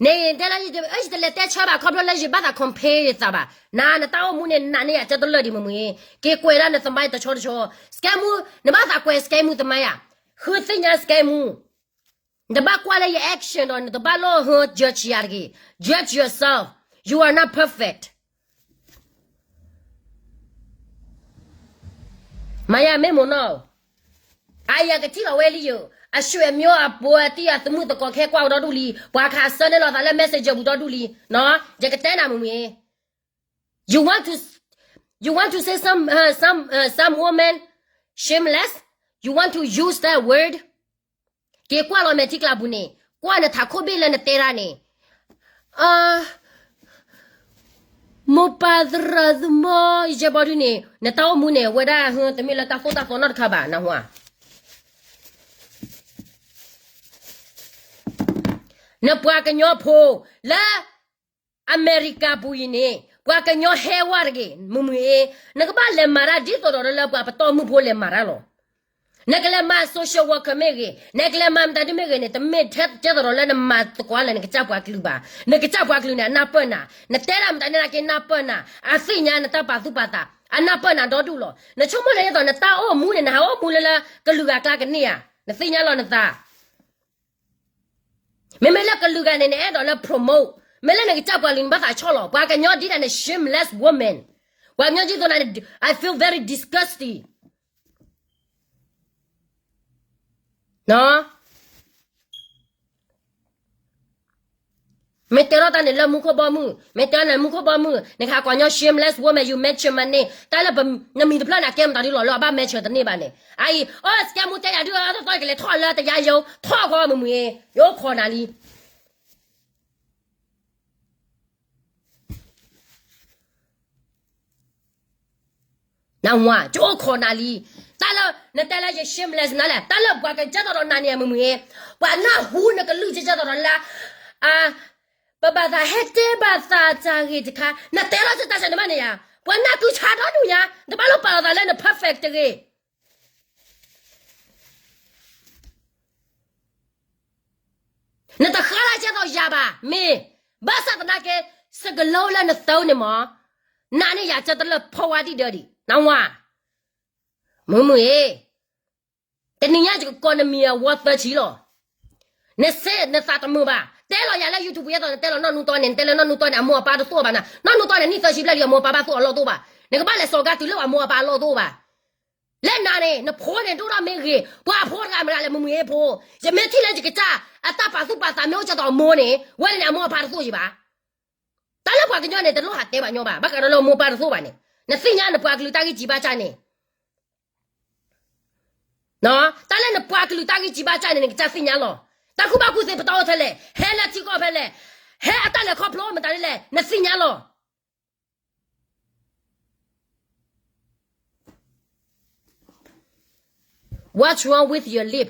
န့ၣ် တဲလၢ ယတလဲၤတဲဆၢဘၣ် ခီဖျိလၢယဘၣ်သး compare ယသးဘၣ်. နၤ နတၢ်အိၣ်မူန့ၣ် နးန့ၢ်ယၤကၢတလၢာ်ဒံး မုၢ်မုၢ်အ့. က့ၤကွဲးဒၣ်နသမိုင်းတဆီတဆီ scam မူ, နဘၣ်သးကွဲး scam မူ သမိုင်းယၤ, ဃုသ့ၣ်ညါ scam မူ. နတဘၣ်ကွၢ်လၢယ action ဒီး နတဘၣ်လိၣ်ဟၢ judge ယၤတဂ့ၤ. Judge yourself. You are not perfect. မၤယၤမ့ၢ်မိၢ်နီၢ်ဧၢ, အယၤကထံၣ်လီၤဝဲလံယိာ်, အဆွေအမျိုး အဖိအတံၤ အသမုာ်သကိးခဲကွၢ်ဝဲဒီဒူၣ်လံ, ပှၤခးဆၢန့ၢ်လီၤသးလၢ messenger ပူၤဒီဒူၣ်လံ, ယကတဲနၤမုၢ်မုၢ်အ့. You want to, you want to say some, uh, some, uh, some woman shameless? You want to use that word? က့ၤကွၢ်လီၤမဲာ်ထံကျါပူၤန့ၣ်, ကွၢ်နထးခိၣ်ဘ့ၣ်လၢနတဲတၢ်န့ၣ်, မိၢ်ပၢ်သရၣ်သမါ ယကဲဘီဒုန့ၣ် နတၢ်အိၣ်မူန့ၣ် ဝဲဒၣ်ဟၢ တမ့ၢ်လၢတၢ်သိၣ်တၢ်သီနီတခါဘၣ် နၢ်ဟူဧါ. နပှၤကညီဖိလၢ အမဲရကၤပူၤအံၤန့ၣ် ပှၤကညီဟဲဝဲတဂ့ၤ မုၢ်မုၢ်အ့, နကဘၣ်လဲၤမၤတၢ်ဒ်သိးဒီးလၢပှၤပတီၢ်မုၢ်ဖိလဲၤမၤတၢ်လီၤ. နကလဲၤမၤ social worker မ့ၢ်ဂ့ၤ, နကလဲၤမၤမတၤဒုမ့ၢ်ဂ့ၤန့ၣ် တမ့ၢ်ထဲကဲသိးဒီးလၢနမၤသကိးလၢနကစၢ်ပှၤကလုာ်ဘၣ်, နကစၢ်ပှၤကလုာ်န့ၣ် အနၢ်ပၢၢ်နၤ, နတဲတၢ်မတၤန့ၣ်နာ်က့နၢ်ပၢၢ်နၤ, အသ့ၣ်ညါနတၢ်ပာ်သူၣ်ပာ်သး, အနၢ်ပၢၢ်နၤဒီဒူၣ်လီၤ. နဆိကမိၣ်လၢဒ်သိးနတၢ်အိၣ်မူန့ၣ် နဟးအိၣ်မူလၢလၢကလုာ်ဂၤအကျါကန့ၢ်ဧါ, နသ့ၣ်ညါလီၤနသး မ့မ့ၢ်လၢကလုာ်ဂၤန့ၣ် နအဲၣ်ဒိးလၢ promote, မ့ၢ်လၢနကစၢ်ပှၤကလုာ်န့ၣ် နဘၣ်သးဆီၣ်လီၤ. ပှၤကညီဒ်ဒၣ်န့ၣ် shameless woman, ပှၤကညီဒ်သိးနၤန့ၣ် I feel very disgusting. မ့ၢ်တဲထီၣ်တၢ်န့ၣ်လၢမူခိၣ်ဘီမုၢ်, မ့ၢ်တဲန့ၣ်မူခိၣ်ဘီမုၢ်, နကဟးကိးညီ shameless woman, you mention my name, တၢ်လၢနမံၤတဖျၢၣ်န့ၣ် အကဲမတၤဒုလီၤလၢအဘၣ် mention တန့ၢ်ဘၣ်န့ၣ်. အအံၤ အိၣ် scam မူတဲယၤဒု အသီကလဲၤထီၣ်လၢတယါယိ ထီၣ်ဃီမုၢ်မုၢ်အ့, ယအိၣ်ခိးနၤလံ နဝၤ ကအိၣ်ခိးနၤလံ. တၢ်လၢနတဲလၢယ shameless နၤလဲၣ်, တၢ်လၢပှၤကကဲသိးဒီးနၤန့ၣ် မုၢ်မုၢ်အ့, ပှၤနၢ်ဟူနကလုၢ်ကကဲသိးဒီးလၢ ပဘၣ်သးဟဲတဲဘၣ်သးတၢ်ဂ့ၢ်တခါ, နတဲလီၤတၢ်ဆၢတၢ်ဆၢန့ၣ်ဘၣ်န့ၣ်ယါ, ပှၤနၢ်ကုဆါဒီဒူၣ်ညါ, နတဘၣ်လိၣ်ပာ်လီၤသးလၢန perfect တဂ့ၤ. နတဃါလၢကဲသိးယၤဘၣ်, မ့ၢ်ဘၣ်ဆၣ်သနာ်က့ စကလိလၢနသၢန့ၣ်မး, နန့ၢ်ယၤကၢတလၢာ်ဖီဝါဒံၣ်ဒၢဒံး, နဝၤ, မုၢ်မုၢ်အ့, တနံၤညါယကကိးနမံၤအဝီသၢဆံလီၤ. နစ့နသးတမုာ်ဘၣ်, တဲလီၤယၤလၢ YouTube ယဲသိးနတဲလီၤနီၢ်နူတီန့ၣ်, နတဲလၢနီၢ်နူတီန့ၣ် အမိၢ်အပၢ်တသိၣ်ဘၣ်နၤ, နီၢ်နူတီန့ၣ် နံၣ်သၢဆံဘျဲၣ်လံ အမိၢ်အပၢ်ဘၣ်သိၣ်အလီၢ်သိၣ်ဘၣ်, နကဘၣ်လဲၤစိာ်ကါတုၤလၢအမိၢ်အပၢ်အလီၢ်သိၣ်ဘၣ်. လၢနၤန့ၣ် နဖိန့ၣ်ဒိၣ်ထီၣ်မ့ၢ်ဂ့ၤ, ပှၤဖိတဂၤမတၤလဲၣ် မုၢ်မုၢ်အ့ဖိ, ယမ့ၢ်ထံၣ်လၢယကစၢ်အတၢ်ပာ်သူၣ်ပာ်သးမ့ၢ်အိၣ်ကဲသိးအမိၢ်န့ၣ် ဝဲန့ၣ်န့ၣ် အမိၢ်အပၢ်တသိၣ်ယံၤဘၣ်. တၢ်လၢပှၤကညီန့ၣ် တလိၣ်ဟးတဲဘၣ်ညီဘၣ်, ဘၣ်ဃးဒီးလၢအမိၢ်အပၢ်တသိၣ်ဘၣ်န့ၣ်, နသ့ၣ်ညါနပှၤကလုာ်တၢ်ဂံၢ်စၢ်ဘါစၢ်န့ၣ် တၢ်လၢနပှၤကလုာ်တၢ်ဂံၢ်စၢ်ဘါစၢ်န့ၣ် နကစၢ်သ့ၣ်ညါလီၤ. တၢ်ကူၣ်ဘၣ်ကူၣ်သ့ပတီၢ်အိၣ်ထဲလဲၣ်, ဟဲလၢထံကီၢ်ဖဲလဲၣ်, ဟဲအတၢ်လဲၤခီဖျိမတၤဒ်လဲၣ် နသ့ၣ်ညါလီၤ. What's wrong with your lip?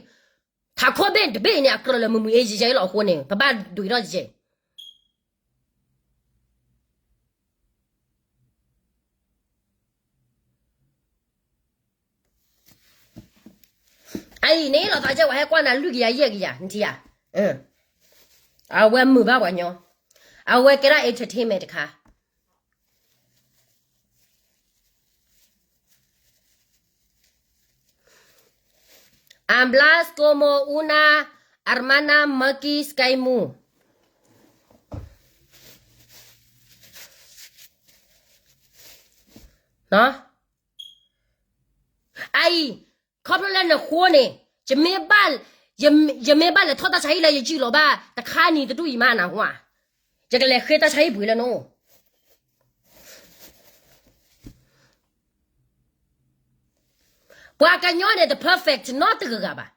ထးခိၣ်ဘ့ၣ်တဘ့ၣ်အံၤန့ၣ် အကြၢးလၢမုၢ်မုၢ်အ့ ယဲယဲလီၤအဃိန့ၣ် ပဘၣ်ဒုးထီၣ်ယဲ အအံၤန့ၣ်လီၤသးကဲဝဲဟဲကွၢ်နၤလွံၢ်ကယၤယဲၢ်ကယၤ နထံၣ်ဧါ, အဝဲမုာ်ဘၣ်ပှၤညီ, အဝဲကဲဒၣ် entertainment တခါ Hablas como una hermana Maki Skaimu. အအံၤ ခီဖျိလၢနဃိန့ၣ် ယမ့ၢ်ဘၣ်, ယမ့ၢ်ဘၣ်လဲၤထီၣ်တၢ်ဆါဟံၣ်လၢယယုၢ်လီၤဘၣ် တခါနံၤတဒူၣ်အံၤမးနၢ်ဟူဧါ, ယကလဲၤဃ့တၢ်ဆါဟံၣ်ပှ့ၤလၢနအိၣ် ပှၤကညီန့ၣ် တ perfect နီတဂၤဂၤဘၣ်.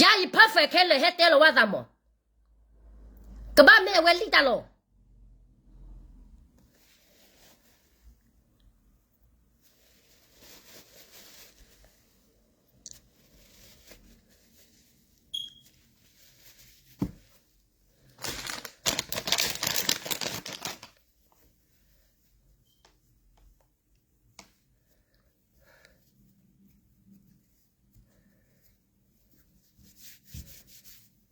ယၤယ perfect ခဲလၢာ် ဟဲတဲလီၤဝဲသးမး, ကဘၣ်မ့ၢ်အဝဲလံၣ်တၢ်လီၤ.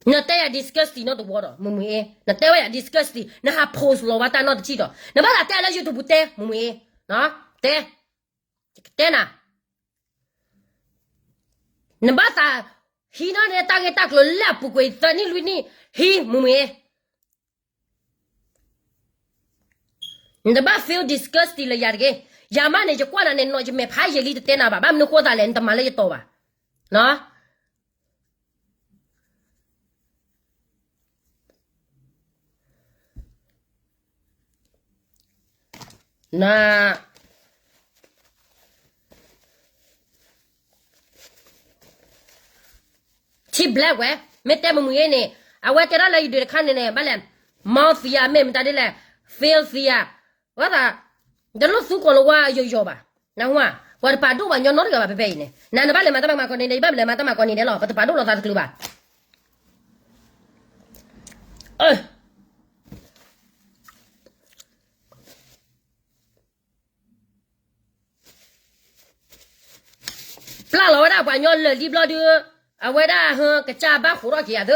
နတဲယၤ disgusting နီတဝီဒီး မုၢ်မုၢ်အ့, နတဲဝဲယၤ disgusting, နဟး post လီၤဝဲတၢ်နီတထံၣ်ဒီး နဘၣ်သးတဲလၢ YouTube ပူၤတဲ မုၢ်မုၢ်အ့, တဲ, ယကတဲနၤ, နဘၣ်သး ဟံးန့ၢ်တၢ်ဂ့ၢ်တၢ်ကျိၤလၢအပူၤကွံာ်သၢနံၣ်လွံၢ်နံၣ်, ဟံး မုၢ်မုၢ်အ့ နတဘၣ် feel disgusting လၢယၤတဂ့ၤ. ယၤမးန့ၣ် ယကွၢ်နၤန့ၣ် နီၢ်ယမဲာ်ဖးယံာ်လံ တတဲနၤဘၣ်, ဘၣ်မနုၤဃိသးလဲၣ် နတမၤလၢယတီၤဘၣ်. ထံ black ဝဲ, မ့ၢ်တဲမုၢ်မုၢ်အ့န့ၣ်, အဝဲတဲထီၣ်လၢယဒုးတခါန့ၣ်န့ၣ် ဘၣ်လဲၣ်, mouth ယၤ မ့ၢ်မတၤဒ်လဲၣ်, filthy ယၤ, ဝဲသး, တလိၣ်သူကိးလီၤဝဲယီၤယီၤဘၣ်, နဟါ, ပှၤတပာ်ဒိၣ်ဘၣ်ညီနီတဂၤဘၣ် ဖဲဖဲအံၤန့ၣ်, နနဘၣ်လဲၤမၤတၢ်မၤကီၢ်န့ၣ်ဒီး ယဘၣ်လဲၤမၤတၢ်မၤကီၢ်န့ၣ်ဒီးလီၤ, ပတပာ်ဒိၣ်လီၤသးတကလုာ်ဘၣ်. ပျၢ်လီၤဝဲဒၣ်ပှၤညီလၢာ်လံဘျီဒု, အဝဲဒၣ်ဟၢကစၢ်ဘၣ်ဃိးထီၣ်က့ၤယၤ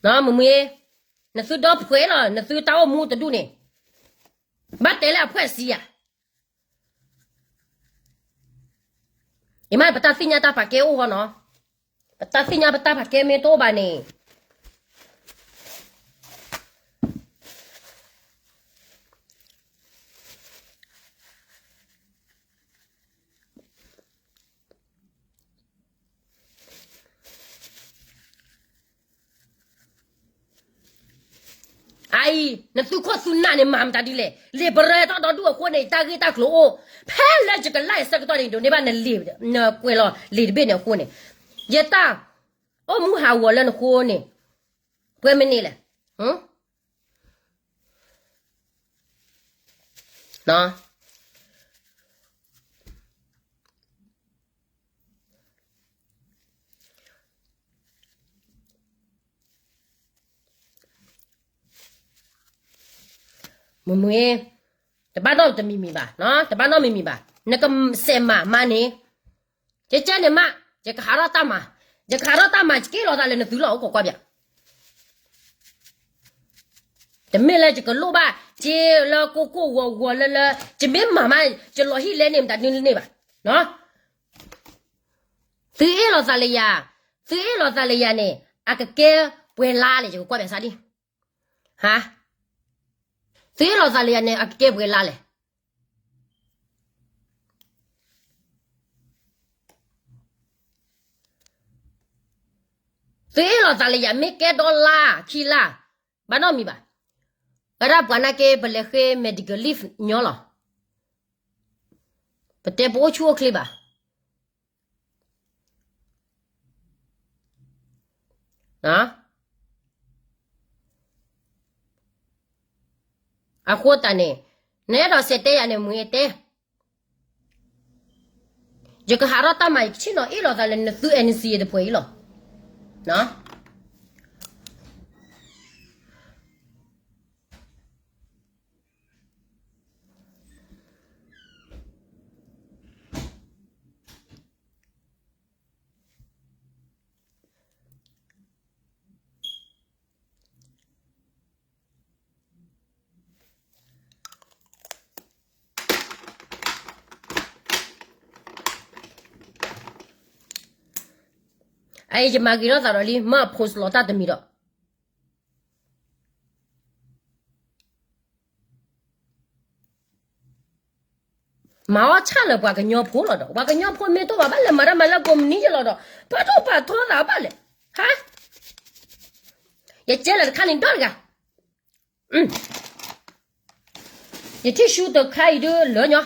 သၢ မုၢ်မုၢ်, နသုဒီဖှဲလီၤ, နသုတၢ်အိၣ်မူတဒူၣ်န့ၣ်, ဘၣ်တဲလၢအဖှဲးစံယၤ, အံၤမး ပတၢ်သ့ၣ်ညါတၢ်ဖးကဲအိၣ်ဃီနီၤ, ပတၢ်သ့ၣ်ညါပတၢ်ဖးကဲမ့ၢ်တအိၣ်ဘၣ်န့ၣ် အအံၤ နသုခိၣ်သုနၢ်န့ၣ် မၤမတၤဒ်လဲၣ်, လံာ်ပရၢထီၣ်ဒီဒူၣ်အဃိန့ၣ် တၢ်ဂ့ၢ်တၢ်ကျိၤအိၣ်, ဖဲလၢယကလၢ်အံၤဆၢကတီၢ်န့ၣ် ဒိးန့ၢ်ဘၣ်နလံာ်, နကွဲးလီၤလံာ်တဘ့ၣ်န့ၣ်အဃိန့ၣ်, ယတၢ်အိၣ်မူဟးဂီၤလၢနဃိန့ၣ်, ပှဲၤမ့ၢ်န့ၣ်လဲၣ် မုၢ်မုၢ်, တဘၣ်နီတမံၤမံၤဘၣ်, တဘၣ်နီတမံၤမံၤဘၣ်, နကစဲးမၤမၤန့ၣ်, ကဲကဲန့ၣ်မး, ယကဟးထီၣ်တၢ်မၤ, ယကဟးထီၣ်တၢ်မၤ ယက့ၤလီၤသးလၢနသုးလီၤ အိၣ်ကိးကွၢ်ပၠး, တမ့ၢ်လၢယကလိၣ်ဘၣ်, က့ၤလၢကိၢ်ကိၢ်ဂီၤဂီၤလၢလၢ, ယမ့ၢ်မၤမး ယလီၤဟံၣ်လဲန့ၣ် မတၤဒ်န့ၣ်ဘၣ်, သုအ့ၣ်လိာ်သးလၢယၤ, သုအ့ၣ်လိာ်သးလၢယၤန့ၣ် အကကဲပှဲၤလါလဲၣ် ယကကွၢ်ပၠးစးဒံး, ဟါ, သုအ့ၣ်လိာ်သးလၢယၤန့ၣ် အကကဲပှဲၤလါလဲၣ် သုအ့ၣ်လိာ်သးလၢယၤ မ့ၢ်ကဲဒီလါခံလါ, ဘၣ်နီတမံၤဘၣ်, ဝဲဒၣ်ပှၤနာ်က့ ပလဲၤဃ့ medical leave ညီလီၤ, ပတဲပအိၣ်ဆူၣ်အိၣ်ချ့ဘၣ် အဃိသတးန့ၣ်, နအဲၣ်ဒိးစဲးတဲယၤန့ၣ် မ့ၢ်တဲ, ယကဟးထီၣ်တၢ်မၤ ယကဆ့ၣ်နီၤအ့ၣ်လိာ်သးလၢနသု N C A တပှဲၤအံၤလီၤ. အအံၤယမၤဂ့ၤထီၣ်သးဒီးလံ မ့ၢ်အ post လီၤတၢ်တမံၤဒီး မၤအီၣ်ဆၣ်လၢပှၤကညီဖိလီၤဒီး ပှၤကညီဖိမ့ၢ်တအိၣ်ဘၣ် ဘၣ်လဲၤမၤတၢ်မၤလၢကိးမုၢ်နံၤယလီၤဒီး ပာ်ဒိၣ်ပာ်ထီသးဘၣ်လဲၣ်, ဟါ, ယကဲလၢတခါန့ၣ်ဒီတဂၤ ယ tissue တခါအံၤဒုလၢညီ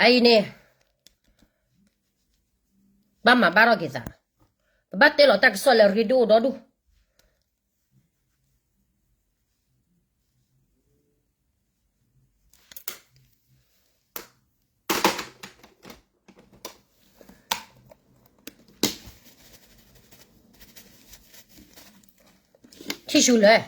အအံၤန့ၣ် ဘၣ်မၤဘၣ်ထီၣ်က့ၤသး, ပဘၣ်တဲလီၤတၢ်ကစီၣ်လၢအရ့ဒိၣ်အိၣ်ဒီဒူၣ်. ထံၣ်ဆူလဲၣ်.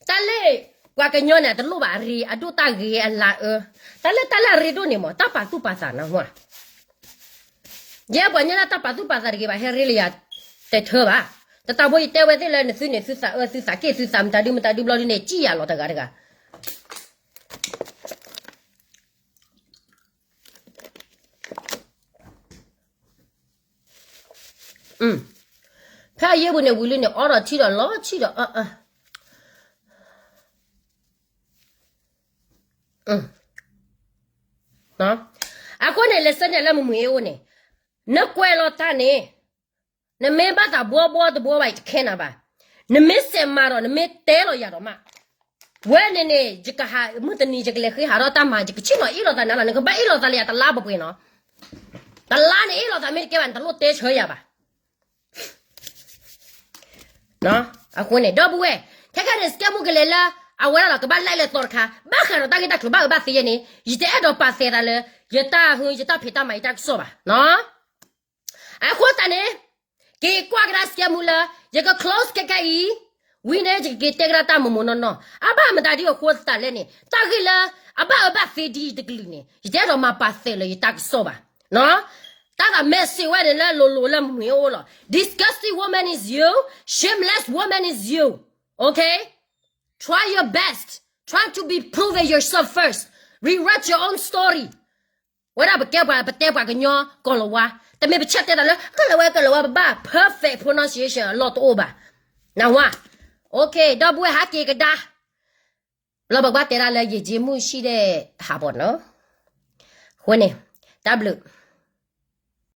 တၢ်လၢ ပှၤကညီန့ၣ် တလိၣ်ဘၣ်အရ့ အဒိၣ်တၢ်ဂ့ၤအလၤအၢ, တၢ်လၢတၢ်လၢအရ့ဒိၣ်န့ၣ်မ့ၢ် တၢ်ပာ်သူၣ်ပာ်သးနၢ်ဟူဧါ. ယဲပှၤညီလၢတၢ်ပာ်သူၣ်ပာ်သးတဂ့ၤဘၣ် ဟဲရ့လၢယၤ တဲထၢဘၣ်. တတၢ်ဖိယတဲဝဲသ့ၣ်လၢနသုန့ၣ် သုသးအၢ သုသးက့ၣ် သုသးမတၤဒုမတၤဒုဘျီဒုန့ၣ် စံၣ်ယၤလီၤတဂၤတဂၤ. ဖဲအယဲၢ်ပူၤန့ၣ် ဝံၤလံန့ၣ် အီဒီးထံဒီးလီၤဆံၣ်ဒီးအၢအၢ. အဃိန့ၣ် လဲၤဆၢန့ၣ်လၢမုာ်မုာ်အအိၣ်န့ၣ်, နကွဲးလီၤတၢ်န့ၣ်, နမ့ၢ်ဘၣ်သးဘှီဘှီတဘှီဘၣ် ယတခဲနၤဘၣ်. နမ့ၢ်စဲးမၤဒီး နမ့ၢ်တဲလီၤယၤဒီးမး, ဝဲန့ၣ်န့ၣ် ယကဟးမုၢ်တနံၤ ယကလဲၤဃ့ဟးထီၣ်တၢ်မၤ ယကဆ့ၣ်နီၤအ့ၣ်လိာ်သးနၤလီၤ. နကဘၣ်အ့ၣ်လိာ်သးလၢယၤတလါပှဲၤပှဲၤနီၤ. တလါန့ၣ်အ့ၣ်လိာ်သးမ့ၢ်တကဲဘၣ် နတလိၣ်တဲဆၢယၤဘၣ်. အဃိန့ၣ် ဒီပုၢ်ဝဲၢ်, ခဲခဲန့ၣ် စကဲမူကလဲၤလၢ အဝဲဒၣ်လီၤ ကဘၣ်လဲၤလၢသီတခါ ဘၣ်ဃးဒီးတၢ်ဂ့ၢ်တၢ်ကျိၤဘၣ်အၢဘၣ်သီယဲန့ၣ် ယတအဲၣ်ဒိးပာ်သးလၢ ယတၢ်ဟု ယတၢ်ဖံးတၢ်မၤ ယတၢ်ကစီၣ်ဘၣ်. အဃိသတးန့ၣ် က့ၤကွၢ်ကဒါစကဲမူလၢ ယက close ခဲခဲအံၤ, ဝံၤန့ၣ် ယကက့ၤတဲကဒါတၢ်မိၢ်မိၢ်နီၢ်နီၢ် အဘၣ်မတၤဒ်အဃိသတးလဲၣ်န့ၣ် တၢ်ဂ့ၢ်လၢ အဘၣ်အၢဘၣ်သီဒ်အံၤတကလုာ်န့ၣ် ယတအဲၣ်ဒိးမၤပာ်သးလၢယတၢ်ကစီၣ်ဘၣ်. တၢ်သးမဲာ်ဆှးဝဲန့ၣ်လၢလိၤလိၤလၢမုာ်မုာ် အိၣ်လီၤ. Disgusting woman is you, shameless woman is you. Okay? Try your best. Try to be proven yourself first. Rewrite your own story. ဝဲဒၣ်ပကဲပှၤ ပတဲပှၤကညီကီၢ်လၤဝါ, တမ့ၢ်ပဆၢတဲသးလၢ ကီၢ်လၤဝါ ကီၢ်လၤဝါ ပဘၣ် perfect pronunciation အလီၢ်တအိၣ်ဘၣ်. နၢ်ဟူဧါ. Okay, ဒီပုၢ်ဝဲၢ်ဟဲက့ၤကဒါ လီၤ ပကဘၣ်တဲဒၣ်လၢ ယဉ်ကျေးမှုရှိတဲ့ဟာပေါ့နော်. အဃိန့ၣ် တၢ်ဘျုး